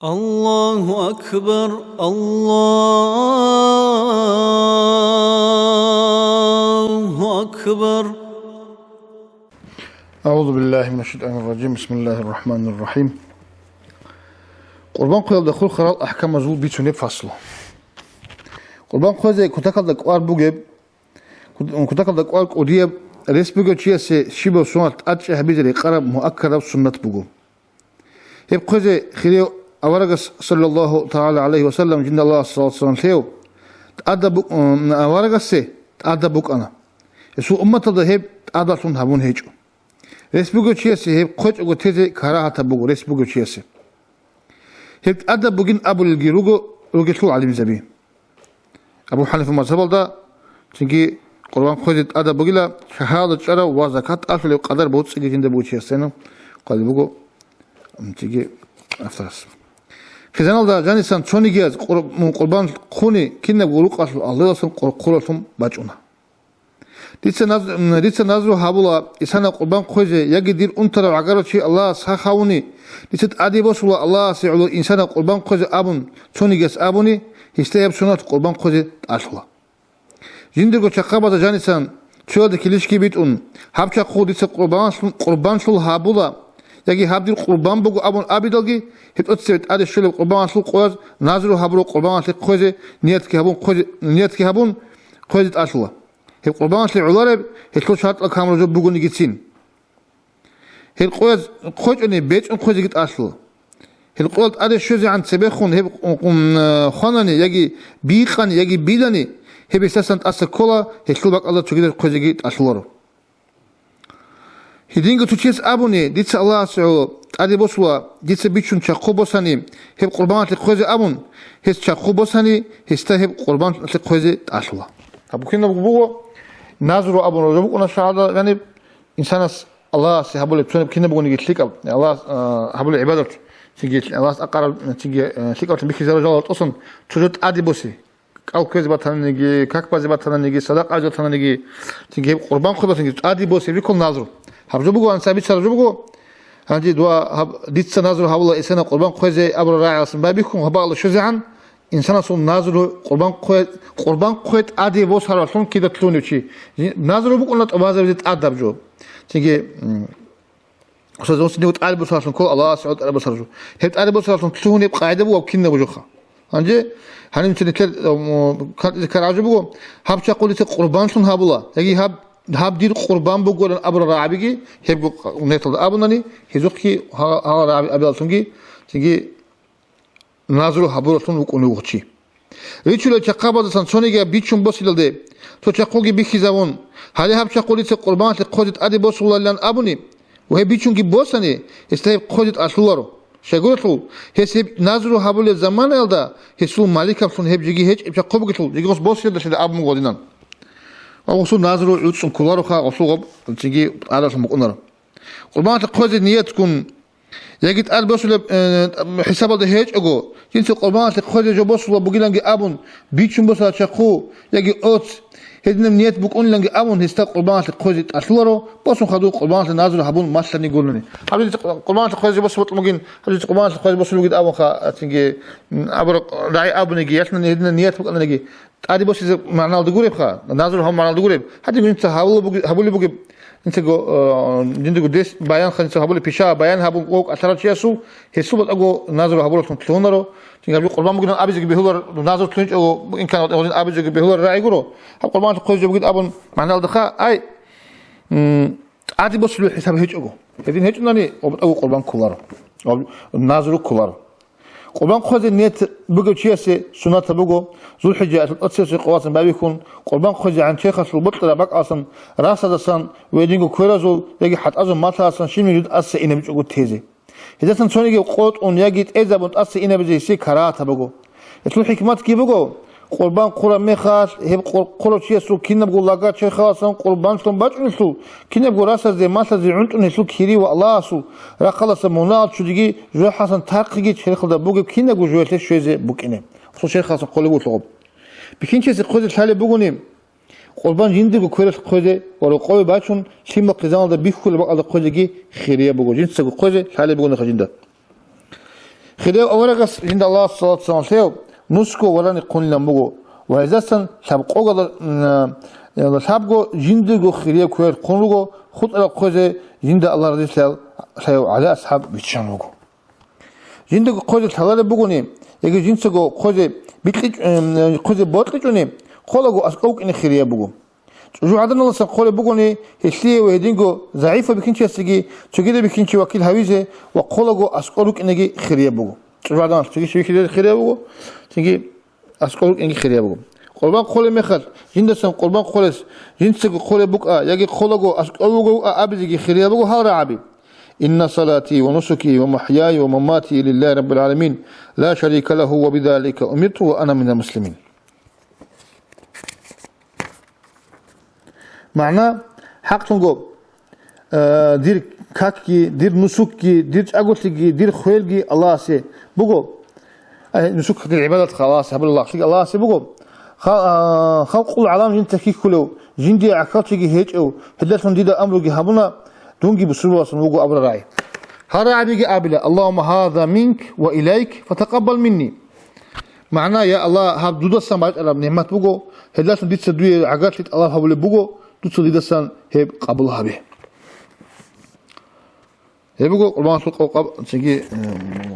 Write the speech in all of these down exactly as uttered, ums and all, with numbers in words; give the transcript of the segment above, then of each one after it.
الله أكبر، الله أكبر. أعوذ بالله من الشيطان الرجيم. بسم الله الرحمن الرحيم. Къурбан хъвеялда хурхарал ахӀкамазул бицунеб фаслу. Къурбан хъвезе кутакалда кӀвар бугеб, кутакалда кӀвар кӀудияб рес бугев чиясе щибаб сунат тӀадчӀи гьабизе рекъараб муаккараб суннат буго. Гьеб хъвезе хирияв аварагас, саллаллагьу тагӀала гӀалайгьи ва саллам, жинда Аллагьас саллаллагьу гӀалайгьи ва саллам лъев, тӀадаб бу-, м, аварагасде тӀадаб букӀана. Гьесул умматалда гьеб тӀадалъун гьабун гьечӀо. Рес бугев чиясе гьеб хъвечӀого тезе карагьатаб буго, рес бугев чиясе. Гьеб тӀадаб бугин абулелги руго ругелъул гӀалимзаби. Абу ХӀанифа мазгьабалда цинги къурбан хъвезе тӀадаб бугила, шагьаралда чӀарав ва закат тӀалъулеб къадар боцӀиги жинда бугев чиясдайин хъвалеб буго, цинги авторас. Хъизаналда жанисан цонигияз къур-, къурбан хъуни кинабго рукъалъул агьлуялъун къур-, хъуралъун бачӀуна. Дица наз-, м, дица назру гьабула, инсанаб къурбан хъвезе, яги дир унтарав гӀагарав чи Аллагьас гьа-, гьавуни, дица тӀаде босула Аллагьасе гӀоло инсанаб къурбан хъвезе абун, цонигияс абуни, гьесда гьеб сунат къурбан хъвезе тӀалъула. Жиндирго чахъабазда жанисан, цоялда килищги битӀун, гьаб чахъу дица къурбанлъун, къурбанлъул гьабула, яги гьаб дир къурбан буго абун абидалги, гьеб тӀоцебе тӀаде щолеб къурбаналъул къояз назру гьабураб къурбаналъе хъвезе ниятги гьабун, хъвезе, ниятги гьабун, хъвезе тӀалъула. Гьеб къурбаналъе гӀолареб гьелъул шартӀал камураб жо бугониги цин. Гьел къояз хъвечӀони бецӀун хъвезеги тӀалъула. Гьел къоял тӀаде щвезегӀан цебехун гьеб, м, хванани яги бикъани яги билани, гьеб гьесдасан тӀаса ккола, гьелъул бакӀалда цогидаз хъвезеги тӀалъуларо. Гьединго цо чияс абуни, дица Аллагьасе гӀоло тӀаде босула, дица бичун чахъу босани, гьеб къурбаналъе хъвезе абун, гьес чахъу босани, гьесда гьеб къурбаналъе хъвезе тӀалъула. Гьаб кинабго буго, назру абун рожо букӀуна шагьарда, гьаниб инсанас Аллагьасе гьабулеб цонаб кинаб бугониги лъикӀаб, Аллагьас, а, гьабулеб гӀибадат, цинги Аллагьас акъараб, цинги, э, лъикӀаб бихьизараб жалал тӀасан цо жо тӀаде босе. КӀал кквезе батананиги, как базе батананиги, садакъа гьабизе батананиги, цинги гьеб къурбан хъвезе батананиги тӀаде босе бихьула назру. Гьаб жо буго, анцӀаб бицараб жо буго, гьанже дуа гьаб, дица назру гьабула, эсенаб къурбан хъвезе абураб рагӀиялъун байбихьун гьаб бакӀалда щвезегӀан, инсанасул назру къурбан хъве-, къурбан хъвезе тӀаде босаралъун кида лъугьунев чи. Назру букӀуна тӀубазабизе тӀадаб жо. Цинги, м, Гьесда гьесие тӀаде босаралъун ккола Аллагьасе гӀоло тӀаде босараб жо. Гьеб тӀаде босаралъун лъугьунеб къагӀида буго гьаб кинабго жоха. Гьанже гьаниб цо нилъер, м, кантӀизе ккараб жо буго, гьаб чахъу дица къурбанлъун гьабула, яги гьаб, гьаб дир къурбан бугилан абурал рагӀабиги, гьебго неталда абунани, гьезухъги гьа-, гьал рагӀаби абиялъунги, цинги назру гьабуралъун вукӀунев вуго чи. Ричулел чахъабаздасан цониги бичун босилалде, цо чахъуги бихьизавун, гьале гьаб чахъу дица къурбаналъе хъвезе тӀаде босуларилан абуни ва гьеб бичунги босани, гьесда гьеб хъвезе тӀалъуларо. Щайгурелъул, гьес гьеб назру гьабулеб заманаялда гьесул маликаблъун гьеб жеги гьечӀеб чахъу бугелъул, жеги гъос босилалда щведа абун буго гьадинан. Ва гъосул назру гӀуцӀун кколароха, гъосул гъоб жеги тӀадалъун букӀунаро. Къурбаналъе хъвезе ниятгун, яги тӀад босулеб, э, хӀисабалда гьечӀого, жинца къурбаналъе хъвезе жо босулеб бугиланги абун, бичун босараб чахъу, яги оц, гьединаб ният букӀуниланги абун, гьесда къурбаналъе хъвезе тӀалъуларо, босун хадуб къурбаналъе назру гьабун малъани гурони. Гьаб жинца къурбаналъе хъвезе жо босун букӀун бугин, гьаб жинца къурбаналъе хъвезе босун бугин абунха, цинги, м, абураб рагӀи абуниги, ялъуни гьединаб ният букӀананиги, тӀаде босизе магӀналда гуребха, назру гьабун магӀналда гуреб. Гьадин жинца гьабула буги-, гьабулеб бугеб, жинцаго, э, жиндирго дес баянха, жинца гьабулеб пиша баян гьабун вукӀ алъарал чиясул, гьесул батӀаго назру гьабуралъун лъугьунаро. Цинги гьаб жо къурбан бугилан абизеги бегьулар, назру лъугьинчӀого, имкан гьабуларин абизеги бегьулар рагӀи гуро. Гьаб къурбан хъвезе жо бугин абун магӀналдаха, ай, м, тӀаде босулеб хӀисаб гьечӀого. Гьедин гьечӀунани, гьаб батӀаго къурбан кколаро. Гьаб назру кколаро. Къурбан хъвезе ният бугев чиясе суннатаб буго, ЗулхӀижа аялъул тӀоцебесеб къоялъ байбихьун, къурбан хъвезегӀан черхалъул бокьараб бакӀалдасан, расаздасан ва гьединго кверазул яги хӀатӀазул малъаздасан щибниги жо тӀаса инабичӀого тезе. Гьездасан цониги къотӀун яги тӀезабун тӀаса инабизе гьесие карагьатаб буго. Гьелъул хӀикматги буго, къурбан хъураб мехалъ, гьеб къур-, хъурав чиясул кинабго лага черхалдасан къурбанлъун бачӀунелъул, кинабго расазде, малъазде гӀунтӀун гьелъул кири ва Аллагьасул рахъалдаса мунагьал чудиги, жужахӀалдасан тахъиги черхалда бугеб кинабго жоялъе щвезе букӀине. Цо черхалдасан хъолеб буго гьеб. Бихьинчиясе хъвезе лъалеб бугони, къурбан жиндирго квералъ хъвезе ва рокъове бачун, лъимал хъизаналда бихьулеб бакӀалда хъвезеги хирияб буго, жинцаго хъвезе лъалеб бугониха жинда. Хирияв аварагас жинда Аллагьас салат-салам лъеяв нусго варани хъунилан буго ва гьездасан лъабкъого, м, лъабго жиндирго хирияб квер хъун руго, хутӀараб хъвезе жинда Аллагь разилъаяв ГӀали асхӀаб биччан вуго. Жиндаго хъвезе лъалареб бугони, яги жинцаго хъвезе бикьич-, м, хъвезе бокьичӀони, хъолаго аскӀов вукӀине хирияб буго. ЧӀужугӀаданалдасан хъолеб бугони, гьелъие ва гьединго загӀипаб бихьинчиясеги цогидаб бихьинчи вакил гьавизе ва хъолаго аскӀор рукӀинеги хирияб буго. ЧӀужугӀаданалъ цоги чи вихьизе хирияб буго, цинги аскӀор рукӀинеги хирияб буго. Къурбан хъолеб мехалъ, жиндасан къурбан хъолес, жинцаго хъолеб букӀа яги хъолаго аскӀов вуго абизеги хирияб буго гьал рагӀаби: «Инна салати ва нусуки ва махӀяя ва мамати лиллагьи раббил гӀаламин, ла шарика лагьу ва бизалика умирту ва ана минал муслимин». МагӀна, хӀакълъунго, э, дир какги, дир нусукги, дир чӀаголъиги, дир хвелги Аллагьасе буго. Э, нусук какги гӀибадат Аллагьасе гьабулеб, лагълъиги Аллагьасе буго. Ха-, а, халкъул гӀалам жинца хьихьулев, жиндие гӀахьалчиги гьечӀев, гьелдалъун дида амруги гьабуна, дунги бусурбаласан вуго абураб рагӀи. Гьал рагӀабиги абила: «Аллагьумма гьаза минк ва илайк, фатакъаббал минни». МагӀна: «Я Аллагь, гьаб дудасан бачӀараб нигӀмат буго, гьелдалъун дица дуе гӀагарлъи тӀалаб гьабулеб буго, дуца дидасан гьеб къабул гьабе». Гьеб буго къурбаналъул къо-, къаб-, цинги, э,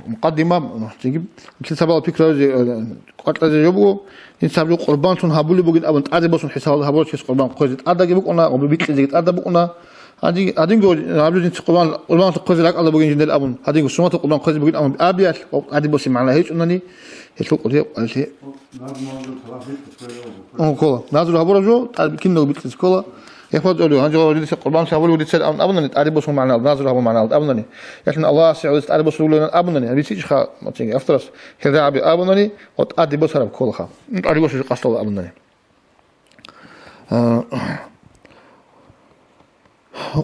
мукъаддима, цинги, лъицабал пикразе, э, кӀватӀазе жо буго, инсаб жо къурбанлъун гьабулеб бугин абун тӀаде босун хӀисабалда гьабурав чияс къурбан хъвезе тӀадаги букӀуна, ва бикьизеги тӀада букӀуна. Гьадин-, гьадинго гьаб жо жинца къурбан, къурбаналъул хъвезе ракӀалда бугин жиндир абун, гьадинго суннатал къурбан хъвезе бугин абун абиялъ, ва тӀаде босин магӀна гьечӀунани, гьелъул къулъи-, къулъи. Ун ккола. Назру гьабураб жо, тӀад-, киналго бикьизе ккола. Яхъ бацӀцӀалъугьи, гьанже валидица къурбан гьабулев вадицаялъ абун абунани, тӀаде босун магӀна, назру гьабун магӀна абун абунани. Яхъин Аллагьасе гӀолизе тӀаде босулев абунани, гьабицичӀха, мацинги авторас, гьел рагӀаби абунани, ва тӀаде босараб кколаха. ТӀаде босизе къасдала абунани. А,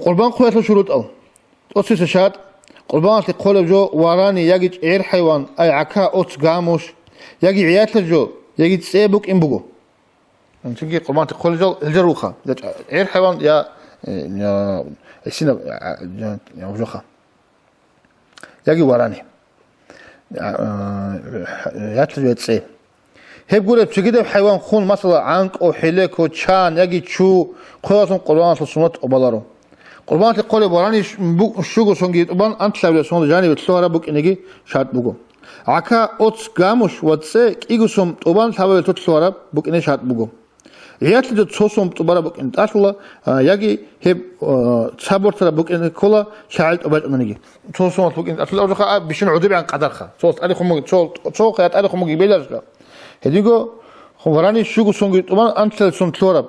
Къурбан хъвеялъул шурутӀал. ТӀоцебесеб шартӀ, къурбаналъе хъолеб жо варани яги чӀегӀер хӀайван, ай гӀака, оц, гамуш, яги гӀиялъул жо, яги цӀе букӀин буго. Цинги къурбаналъе хъолеб жо гьел жо руха, я чӀегӀер хӀайван, я, э, я гӀисинаб, я, я, я гьужаха. Яги варани. А, а, гӀиялъул жо, цӀе. Гьеб гуреб цогидаб хӀайван хъун, масала, гӀанкӀу, хӀелеко, чан яги чу хъвеялъун къурбаналъул суннат тӀубаларо. Къурбаналъе хъолеб варани ш-, бу-, щуго сонги тӀубан анлъабилеб соналда жанибе лъугьараб букӀинеги шартӀ буго. ГӀака, оц, гамуш ва цӀе кӀиго сон тӀубан лъабабилеб лъугьараб букӀине шартӀ буго. ГӀиялъул жо цо сон тӀубараб букӀин тӀалъула, а, яги гьеб, а, ца бортараб букӀин ккола, лъагӀел тӀубачӀунаниги. Цо сон букӀин тӀалъула, а, бищун гӀодобегӀан къадарха. Цо тӀаде хъумуги, цо, цо хъая тӀаде хъумуги беларха. Гьединго варани щуго сонги тӀубан анлъабилеб сон лъугьараб.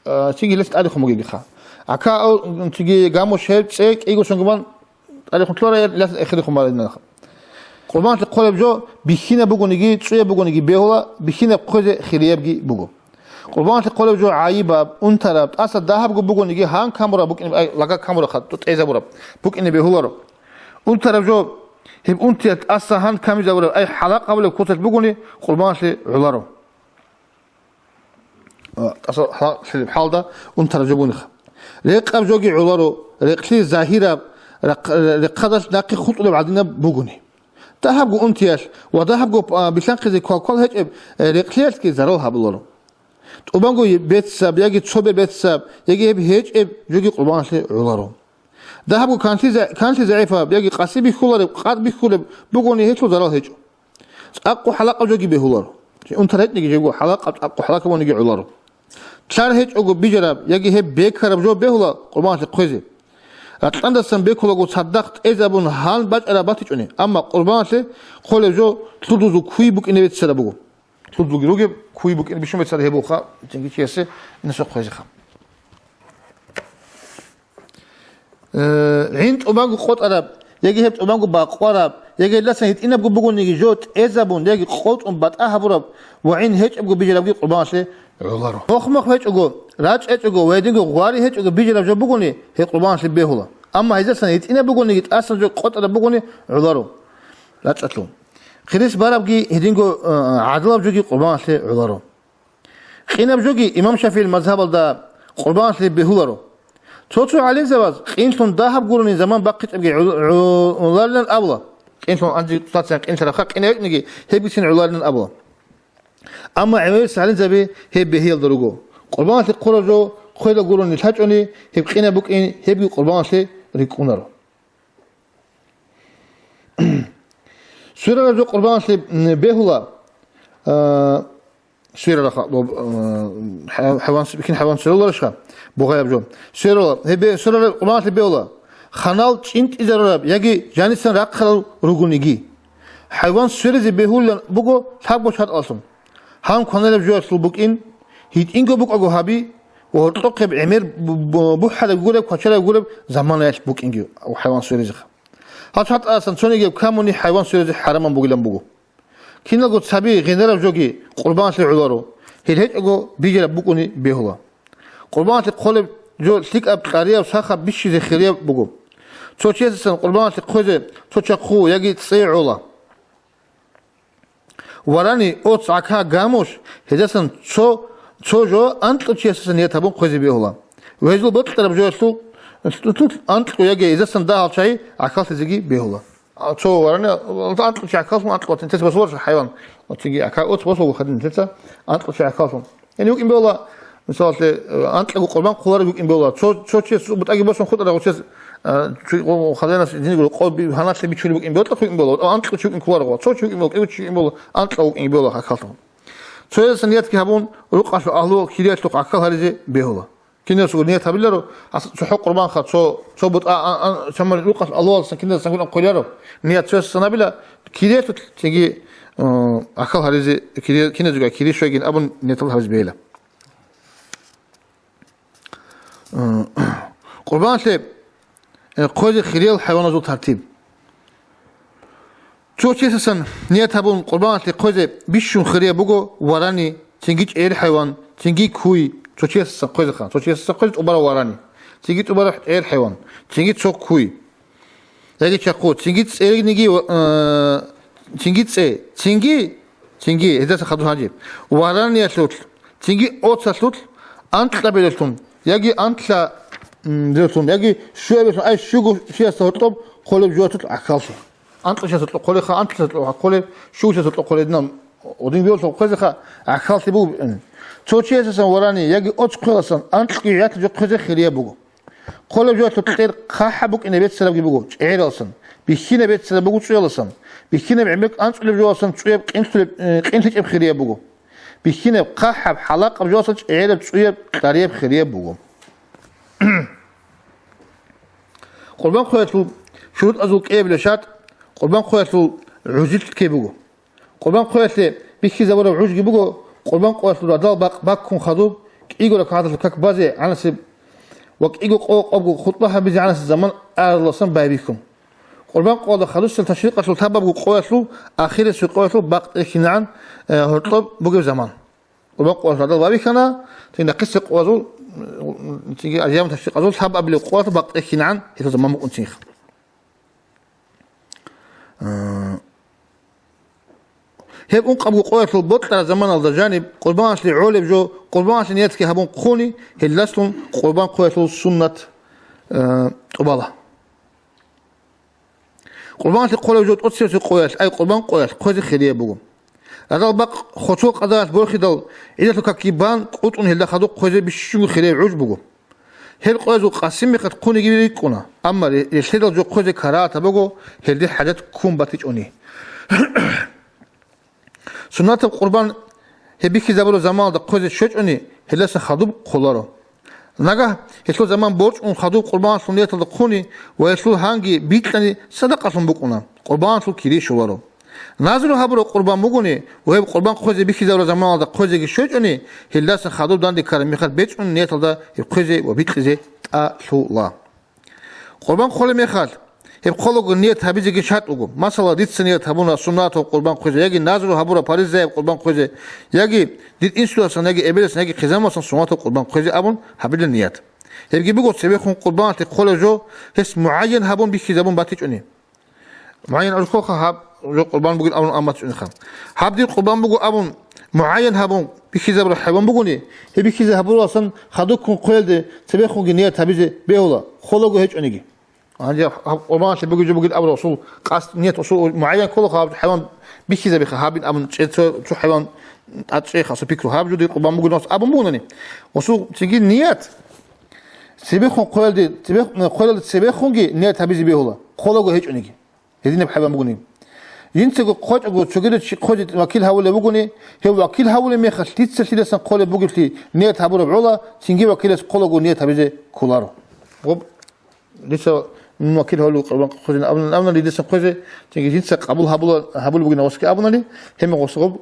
А, цинги гьелъ тӀаде хъумугебиха. ГӀака, а, цинги гамуш, гьеб цӀе кӀиго сонгиман тӀаде хъумлъула, гьелъ эхире хъумаринанха. Къурбаналъе хъолеб жо бихьинаб бугониги, цӀуяб бугониги бегьула, бихьинаб хъвезе хириябги буго. Къурбаналъе хъолеб жо гӀайибаб, унтараб, тӀаса дагьабго бугониги, гьан камураб букӀине, ай, лага камураб, тӀезабураб букӀине бегьуларо. Унтараб жо, гьеб унтиялъ тӀаса гьан камизабураб, ай, хӀалакъ гьабулеб куцалъ бугони, къурбаналъе гӀоларо. А, тӀаса хӀалакълъилеб хӀалда унтараб жо буниха. Рекъаб жоги гӀоларо, рекълъи загьираб, рахъ-, рехъадалъ нахъе хутӀулеб гӀадинаб бугони. Дагьабго унтиялъ ва дагьабго, а, билъанхъизе квалквал гьечӀеб, э, рекълъиялъги зарал гьабуларо. ТӀубанго беццаб яги цо бер беццаб, яги гьеб гьечӀеб жоги къурбаналъе гӀоларо. Дагьабго канлъи за-, канлъи загӀипаб яги къаси бихьулареб, къад бихьулеб бугони, гьелъул зарал гьечӀо. ЦӀакъго хӀалакъаб жоги бегьуларо. Унтар гьечӀниги жего хӀалакъаб, цӀакъго хӀалакаб бугониги гӀоларо. Лъар гьечӀого бижараб яги гьеб бекараб жо бегьула къурбаналъе хъвезе. Ракьандасан бекулаго цадахъ тӀезабун гьан бачӀараб батичӀони, амма къурбаналъе хъолеб жо лъудузул куй букӀине беццараб буго. Лъудулги ругеб, куй букӀине бищун беццараб гьеб буха, цинги чиясе инсухъ хъвезеха. Э, гӀин тӀубанго къотӀараб, яги гьеб тӀубанго бакъвараб, яги гьелдасан гьитӀинабго бугониги жо тӀезабун, яги къотӀун батӀа гьабураб ва гӀин гьечӀебго бижарабги къурбаналъе гӀоларо. Мохмах гьечӀого, рачӀ гьечӀого ва гьединго гъвари гьечӀого бижараб жо бугони, гьеб къурбаналъе бегьула. Амма гьездасан гьитӀинаб бугониги тӀасан жо къотӀараб бугони гӀоларо. РачӀалъул. Хирис барабги гьединго, э, гӀадалаб жоги къурбаналъе гӀоларо. Къинаб жоги имам ШафигӀил мазгьабалда къурбаналъе бегьуларо. Цо-цо гӀалимзабаз къинлъун дагьаб гурони заман бахъичӀебги гӀу-, гӀу-, гӀоларилан абула. Къинлъун анжи цоцазеян къинлъарабха, къинавикӀниги гьеб бицин гӀоларинан абула. Амма гӀемерисез гьалинзаби гьеб бегьиялда руго. Къурбаналъе хъураб жо хъведа гурони лъачӀони, гьеб къинаб букӀин, гьебги къурбаналъе рикӀкӀунаро. Сверараб жо къурбаналъе, м, бегьула, а, сверараб ха-, боб-, а, хӀай-, хӀайван, бихьин хӀайван сверуларищха? Бугъаяб жо. Сверула, гьеб бе-, сверараб къурбаналъе бегьула. Ханал чӀинтӀизарураб яги жанисан рахъарал ругониги. ХӀайван сверизе бегьулин буго лъабго шартӀалъун. Гьан кваналеб жоялъул букӀин, гьитӀинго букӀаго гьаби ва гьоркьохъеб гӀемер бу-, бу-, бухӀараб гуреб, квачараб гуреб заманаялъ букӀинги хӀайван сверизеха. Гьал шартӀалъан цонигияв камуни хӀайван сверизе хӀарамаб бугилан буго. Киналго цаби гъенараб жоги къурбаналъе гӀоларо, гьел гьечӀого бижараб букӀуни бегьула. Къурбаналъе хъолеб жо лъикӀаб, кьарияб, сахаб, бищизе хирияб буго. Цо чиясасан къурбаналъе хъвезе цо чахъу яги цӀей гӀола. Варани, оц, гӀака, гамуш, гьезасан цо, цо жо анкьучиясасан ният гьабун хъвезе бегьула. Ва гьезул бокьараб жоялъул анкьу яги гьезасан дагьал чагӀи гӀахьаллъизеги бегьула. А, цо варани, анкьучи гӀахьаллъун анкьу ватин, тес босуларищ хӀайван? Оциги гӀака-, оц босулго хадин, теца анкьучи гӀахьаллъун. Яни вукӀин бегьула, мисалалъе, э, анкьаго къурбан хъуларев вукӀин бегьула. Цо, цо чияс бутӀаги босун хутӀарав чияс, э, чу-, о, хаденас жиндир къо би-, гьаналъе бичулев вукӀин бегьула, тӀакӀ вукӀин бегьула. Анкьучи вукӀин хъуларев, цо чи вукӀин бегьула, кӀивучи вукӀин бегьула, анкьа вукӀин бегьула гӀахьаллъун. Цоясасан ниятги гьабун, рукъалъул агьлуялъ кириялъухъ гӀахьал гьаризе бегьула. Кинасго ният гьабиларо, ас-, цохӀо къурбанха, цо, цо бутӀа, а, а, чамал рукъалъ Аллагьасдасан киназасан гуран хъвеларо. Ният цоясасан гьабила, кириялъулъ цинги, э, гӀахьал гьаризе, кири-, киназего кири щвейгин абун ниятал гьабизе бегьила. Э, къурбаналъе, э, хъвезе хириял хӀайваназул тартиб. Цо чиясасан ният гьабун къурбаналъе хъвезе бищун хирияб буго варани, цинги чӀегӀер хӀайван, цинги куй, цо чиясасан хъвезеха, цо чиясасан хъвезе тӀубараб варани, цинги тӀубараб чӀегӀер хӀайван, цинги цо куй. Яги чахъу, цинги цӀегниги, э, цинги цӀе, цинги, цинги, гьездаса хадур гьанже. Вараниялъулъ, цинги оцалъулъ, анкьабилелъун, яги анкьа, м, белъун, яги щуабилелъун, ай щуго чиясда гьоркьоб хъолеб жугьутӀулъ гӀахьаллъи. Анкьа чиясда гьоркьоб хъолеха, анкьа чиясда гьоркьоб хъолеб, щуго чиясда гьоркьоб хъолеб динан, гьедин белъун хъвезеха гӀахьаллъи буго. Цо чиясасан варани, яги оццо хъвеласан анкьги гӀятӀи жо хъвезе хирияб буго. Хъолеб жоялъул кьер хъахӀаб букӀине беццарабги буго чӀегӀералсан, бихьине беццараб буго цӀуяласан, бихьинаб гӀемер анцӀулеб жоялсан цӀуяб къинлъулеб, э, къинлъичӀеб хирияб буго. Бихьинаб, хъахӀаб, хӀалакъаб жоялсан чӀегӀераб цӀуяб кьарияб хирияб буго. Къурбан хъвеялъул шурутӀазул кӀиабилеб шартӀ, къурбан хъвеялъул гӀужил ккей буго. Къурбан хъвеялъе бихьизабураб гӀужги буго, къурбан къоялъул радал бакъ баккун хадуб, кӀиго ракагӀаталъул как базе гӀанасеб ва кӀиго къо-, къобго хутӀба гьабизе гӀанасеб заман аразуласан байбихьун. Къурбан къоялда хадусел ташрикъалъул лъабабго къоялъул, ахирисеб къоялъул бакъ тӀехьинегӀан, э, гьоркьоб бугеб заман. Къурбан къоялъул радал бабихьана, цин нахъисеб къоязул, м, цинги аямул ташрикъазул лъабабилеб къоялъул бакъ тӀехьинегӀан гьелъул заман букӀунцинха. Э, гьеб ункъабго къоялъул бокьараб заманалда жаниб къурбаналъе гӀолеб жо, къурбаналъе ниятги гьабун хъуни, гьелдалъун къурбан хъвеялъул суннат, э, тӀубала. Къурбаналъе хъолеб жо тӀоцебесеб къоялъ, ай къурбан къоялъ хъвезе хирияб буго. Радал бакъ хоцол къадаралъ борхидал, гӀидалъул какги бан, кӀутӀун гьелда хадуб хъвезе бищунго хирияб гӀуж буго. Гьел къоязул къасим мехалъ хъуниги рикӀкӀуна, амма ре-, релълъидал жо хъвезе карагьатаб буго, гьелде хӀажат ккун батичӀони. Суннатаб къурбан гьеб бихьизабураб заманалда хъвезе щвечӀони, гьелдаса хадуб хъоларо. Нагагь гьелъул заман борчӀун хадуб къурбаналъул нияталда хъуни ва гьелъул гьанги бикьани садакъалъун букӀуна, къурбаналъул кири щоларо. Назру гьабураб къурбан бугони ва гьеб къурбан хъвезе бихьизабураб заманалда хъвезеги щвечӀони, гьелдаса хадуб данде ккараб мехалъ бечӀун нияталда гьеб хъвезе ва бикьизе тӀалъула. Къурбан хъолеб мехалъ, гьеб хъолаго ният гьабизеги шартӀ буго. Масала, дица ният гьабуна суннатаб къурбан хъвезе, яги назру гьабураб паризаяб къурбан хъвезе, яги дир инсуласан, яги эбеласан, яги хъизамасан суннатаб къурбан хъвезе абун гьабила ният. Гьебги буго цебехун къурбаналъе хъолеб жо гьес мугӀайян гьабун бихьизабун батичӀони. МугӀайян архоха гьаб жо къурбан бугин абун амма чӀунха. Гьаб дир къурбан буго абун, мугӀайян гьабун бихьизабураб хӀайван бугони, гьеб бихьизе гьабуралсан хадубккун хъвелде цебехунги ният гьабизе бегьула, хъолаго гьечӀониги. Гьанже гьаб къурбаналъе бугеб жо бугин абураб, гъосул къасд, нет, гъосул мугӀайян ккола гьаб хӀайван бихьизабиха, гьабин абун, чӀе-, цо, цо хӀайван тӀад чӀеха, цо пикру, гьаб жо дир къурбан бугин абун бугони. Гъосул цинги ният. Цебехун хъвелалде, цебех-, хъвелалде цебехунги ният гьабизе бегьула, хъолаго гьечӀониги. Гьединаб хӀайван бугони. Жинцаго хъвечӀого цогидав чи хъвезе вакил гьавулев вугони, гьев вакил гьавулеб мехалъ дица лъидасан хъолеб бугеблъи ният гьабураб гӀола, цинги вакилас хъолаго ният гьабизе кколаро. Гъоб, дица мун вакил гьавулев къурбан хъвезин абун-, абунани дица хъвезе, цинги жинца къабул гьабула-, гьабулеб бугин гъосги абунани, гьеб гъос гъоб,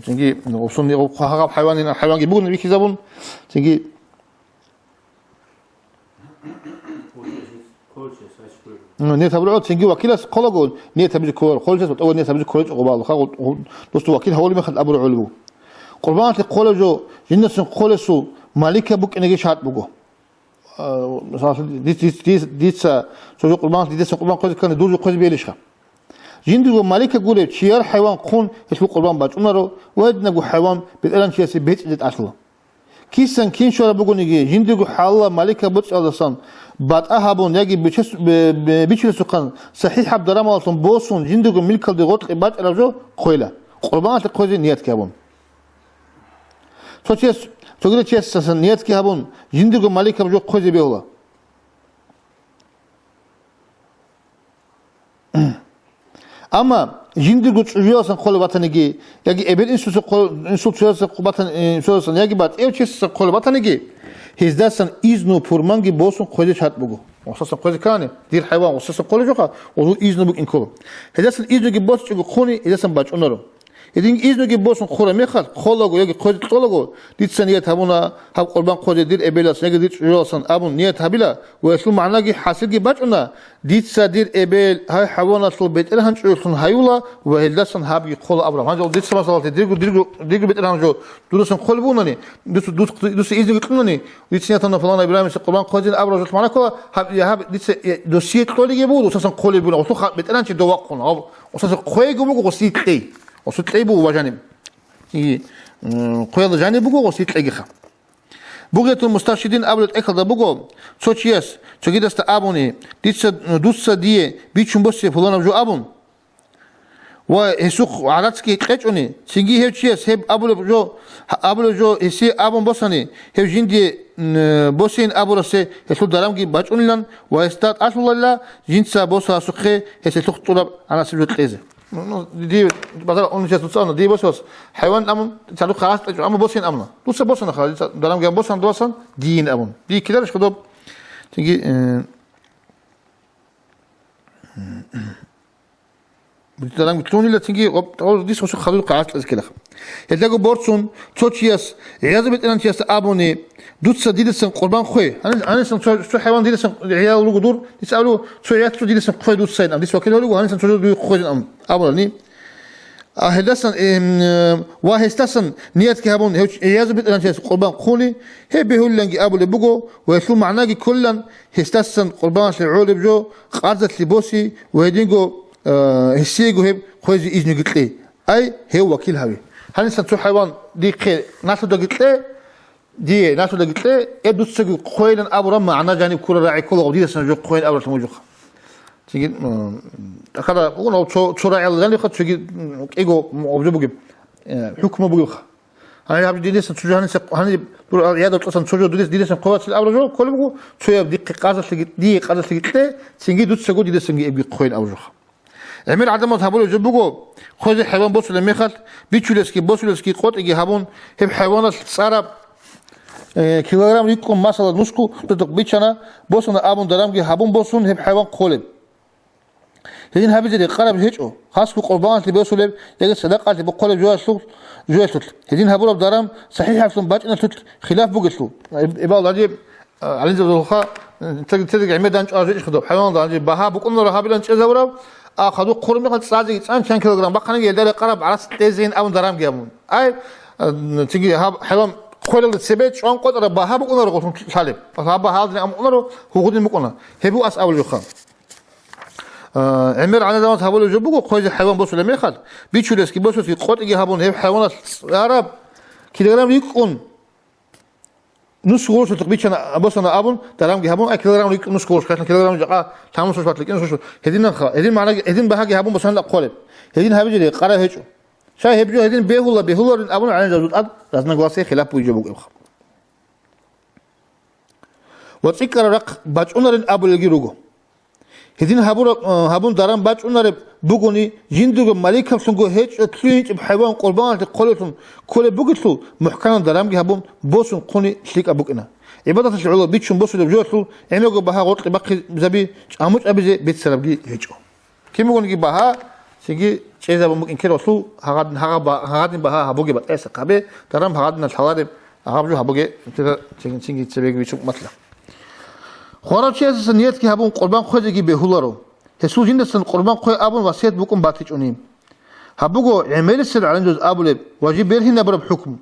цинги гъосун гъоб хъвагьаб хӀайванин, хӀайванги бугони бихьизабун, цинги Ну, нет, гьабураб цинги вакилас хъолаго, нет, гьабизе кколаро, хъолчияс ва тӀогор нет, гьабизе кколечӀо гъобал, ха, гъу-, гъу-, досда вакил гьавулеб мехалъ абураб гӀолеб буго. Къурбаналъе хъолеб жо, жиндасан хъолесул маликаб букӀинеги шартӀ буго. А, мисалалъе, диц-, диц-, диц-, дица цо жо къурбаналъе, дидасан къурбан хъвезе ккани, дур жо хъвезе бегьилищха? Жиндирго маликаб гурев чияр хӀайван хъун, гьелъул къурбан бачӀунаро ва гьединабго хӀайван бетӀергьанчиясе бецӀизе тӀалъула. Кисан кин щвараб бугониги, жиндирго хӀалалаб маликаб боцӀиялдасан батӀа гьабун яги бичес-, бе-, бе-, бичулесухъан сахӀихӀаб дарамалдалъун босун, жиндирго милкалде гъоркье бачӀараб жо хъвела, къурбаналъе хъвезе ниятги гьабун. Цо чияс, цогидав чиясдасан ниятги гьабун, жиндирго маликаб жо хъвезе бегьула. Амма жиндирго чӀужуялдасан хъолеб батаниги, яги эбел-инсуца хъо-, инсул цоясда хъо-, батан-, э, цоясдасан, яги батӀияв чиясдасан хъолеб батаниги, гьездасан изну пурманги босун хъвезе шартӀ буго. Гъосасан хъвезе ккани, дир хӀайван гъосасан хъолеб жоха, гъосул изну букӀин ккола. Гьездасан изнуги босичӀого хъуни, гьездасан бачӀунаро. Гьединги изнуги босун хъураб мехалъ, хъолаго яги хъвезе кьолаго, дица ният гьабуна гьаб къурбан хъвезе дир эбелалдасан яги дир чӀужуялдасан абун ният гьабила ва гьелъул магӀнаги хӀасилги бачӀуна, дица дир эбел гьай хӀайваналъул бетӀергьанчӀолъун гьаюла ва гьелдасан гьабги хъола абураб. Гьанже дица, масалалъе, дирго, дирго, дирго бетӀергьан жо дудасан хъолеб бугони, дуца, дуц-, дуца изнуги кьуни, дица ният гьабуна палана Ибрагьимица къурбан хъвезин абураб жо магӀна ккола, гьаб, я гьаб дица, э, досие кьолеб буго, дусасан хъолеб бугони, гъосул ха-, бетӀергьанчи дов вахъун, гьав, гъосасан хъвейги буго гъосие кьей. Гъосие кьей буго ва жаниб. И, м, хъвеялда жаниб буго гъосие кьейгиха. Бугъятул мустаршидин абулеб тӀехьалда буго, цо чияс цогидасда абуни, дица, дуца дие бичун босе пуланаб жо абун, ва гьесухъ гӀарацги кьечӀони, цинги гьев чияс гьеб абулеб жо, абулеб жо гьесие абун босани, гьев жиндие, м, босейин абурасе гьелъул дарамги бачӀунилан ва гьесда тӀалъуларила жинца босасухъе гьес гьелъухъ тӀураб гӀанасеб жо кьезе. Ну, ну, ди-, базар унчияс дуца ана, дие босас, хӀайван амун, цадухъ гьарас кьечӀо, амма босин амна. Дуца босана хала, дица дарамги ам босан, дуасан, дийин амун. Дие кидарищ хадуб? Цинги, э, Дарамги лъунила цинги, гъоб-, гъоб-, дис гъосухъ хадур къагӀат кьезе ккелаха. Гьелдаго борцун цо чияс, гӀиязу бетӀергьанчиясда абуни, дуца дидасан къурбан хъве. Гьанис-, гьанисан цо, цо хӀайван дидасан гӀиял руго дур, дица абулев, цо гӀиял цо дидасан хъве дуцайин ам, дис вакил гьавлуго, гьанисан цо жо дуе хъвезин ам, абунани. А гьелдасан, эм, ва гьесдасан ниятги гьабун, гьев гӀиязу бетӀергьанчияс къурбан хъуни, гьеб бегьулиланги абулеб буго, ва гьелъул магӀнаги кколилан, гьесдасан къурбаналъе гӀолеб жо, къарзалъе боси ва гьединго, э, гьесиего гьеб хъвезе изнуги кье. Ай, гьев вакил гьаве. Гьанисан цо хӀайван дихъе налъудаги кье, дие налъудаги кье, э, дуцаги хъвейилан абураб магӀна жаниб ккураб рагӀи ккола, гъаб дидасан жо хъвейин абуралъун вужухъа. Цинги, м, тӀахьазда букӀуна гъаб цо, цо рагӀиял жанибха, цоги, м, кӀиго, м, гъаб жо бугеб, э, хӀукму бугебха. Гьаниб гьаб дидасан цо жо гьаниса, гьаниб дур ядав цосан цо жо дидес-, дидасан хъвацил абураб жо кколеб буго, цояб дихъе къарзалъеги, дие къарзалъеги кье, цинги дуцаго дидасанги эбги хъвейин абураб жоха. ГӀемер гӀадамаз гьабулеб жо буго, хъвезе хӀайван босулеб мехалъ, бичулесги, босулесги къотӀиги гьабун, гьеб хӀайваналъ цӀараб, э, килограмм рикӀкӀун, масала, нусго дудукъ бичана, босана абун дарамги гьабун босун гьеб хӀайван хъолеб. Гьедин гьабизе рекъараб гьечӀо, хасго къурбаналъе босулеб яги садакъалъе бохъолеб жоялъул, жоялъулъ. Гьедин гьабураб даран сахӀихӀаблъун бачӀиналъулъ хилаф бугелъул. Ибал гьаниб, а, гӀалимзабазулха, э, цеги-, цеги гӀемер данчӀваз гьечӀо хадуб. ХӀайваналда гьаниб багьа букӀунаро гьабилан чӀезабураб, а, хадуб хъурмехъан цӀазеги цӀан чан килограмм бахъаниги гьелда рекъараб гӀарац кьезейин абун даран гьабун. Ай, а, цеги гьаб хӀайван хъвелалда цебе чӀван къотӀараб багьа букӀунаро гъулъун лъалеб. Гьаб багьалдин абун букӀунаро, гьугьудин букӀуна. Гьеб буго асабул жоха. А, гӀемер гӀадамаз гьабулеб жо буго, хъвезе хӀайван босулеб мехалъ, бичулесги босулесги къотӀиги гьабун, гьеб хӀайваналъ цӀараб килограмм рикӀкӀун, нусго гъурущалъухъ бичана, босана абун, дарамги гьабун, ай килограмм рикӀкӀун нусго гъурущ, килограмм жакъа лъабнусго шват рикӀкӀун нусго шват. Гьединанха, гьедин магӀнаги, гьедин багьаги гьабун босанила хъолеб. Гьедин гьабизе къарай гьечӀо. Щай гьеб жо гьедин бегьула, бегьуларин абун гӀалимзабазул тӀад разногласие, хилаф бугеб букӀебха. Ва цӀикӀкӀараб рахъ бачӀунарин абулелги руго. Гьедин гьабураб, э, гьабун даран бачӀунареб бугони, жиндирго маликаблъунго гьечӀо лъугьинчӀеб хӀайван къурбаналъе хъолеблъун кколеб бугелъул, мухӀканаб дарамги гьабун, босун хъуни лъикӀаб букӀина. ГӀибадаталъе гӀоло бичун босулеб жоялъул гӀемерго багьа гъоркье бахъизаби, чӀамучӀабизе бицарабги гьечӀо. Кин бугониги багьа, цинги чӀезабун букӀин ккелалъул гьагъадин, гьагъа ба-, гьагъадин багьа гьабуге батӀаялъа хъабе, даран гьагъадинал лъалареб гьаб жо гьабуге, цинги цебеги бицун умматла. Хварав чиясасан ниятги гьабун къурбан хъвезеги бегьуларо. Гьесул жиндасан къурбан хъве абун васият букӀун батичӀони. Гьаб буго гӀемерисел гӀалимзабаз абулеб ва жиб бергьинабураб хӀукму.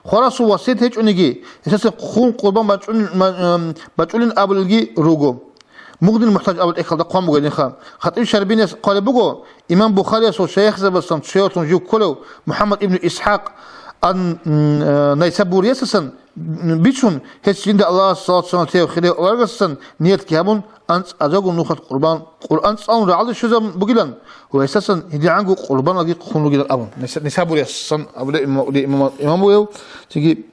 Хварасул васият гьечӀониги, гьесасан хун къурбан бачӀун-, ма-, ам, бачӀулин абулелги руго. Мугънил МухӀтаж абул тӀехьалда хъван бугелинха. ХатӀиб Шарбинияс хъвалеб буго, имам Бухариясул шайихзабасан цоявлъун жив кколев МухӀаммад ибн ИсхӀакъ ан-, м, э, Найсабуриясасан бицун, гьес жинда Аллагьас салат-салам лъеяв хирияв аварагасасан ниятги гьабун, анцӀазагун нухалъ къурбан, Къуръан цӀалун рагӀалде щвезабун бугилан ва гьесасан гьедигӀанго къурбаналги хъун ругилан абун. Ниса-, Нисабуриясасан абулеб имам, имам, имам бугев, цинги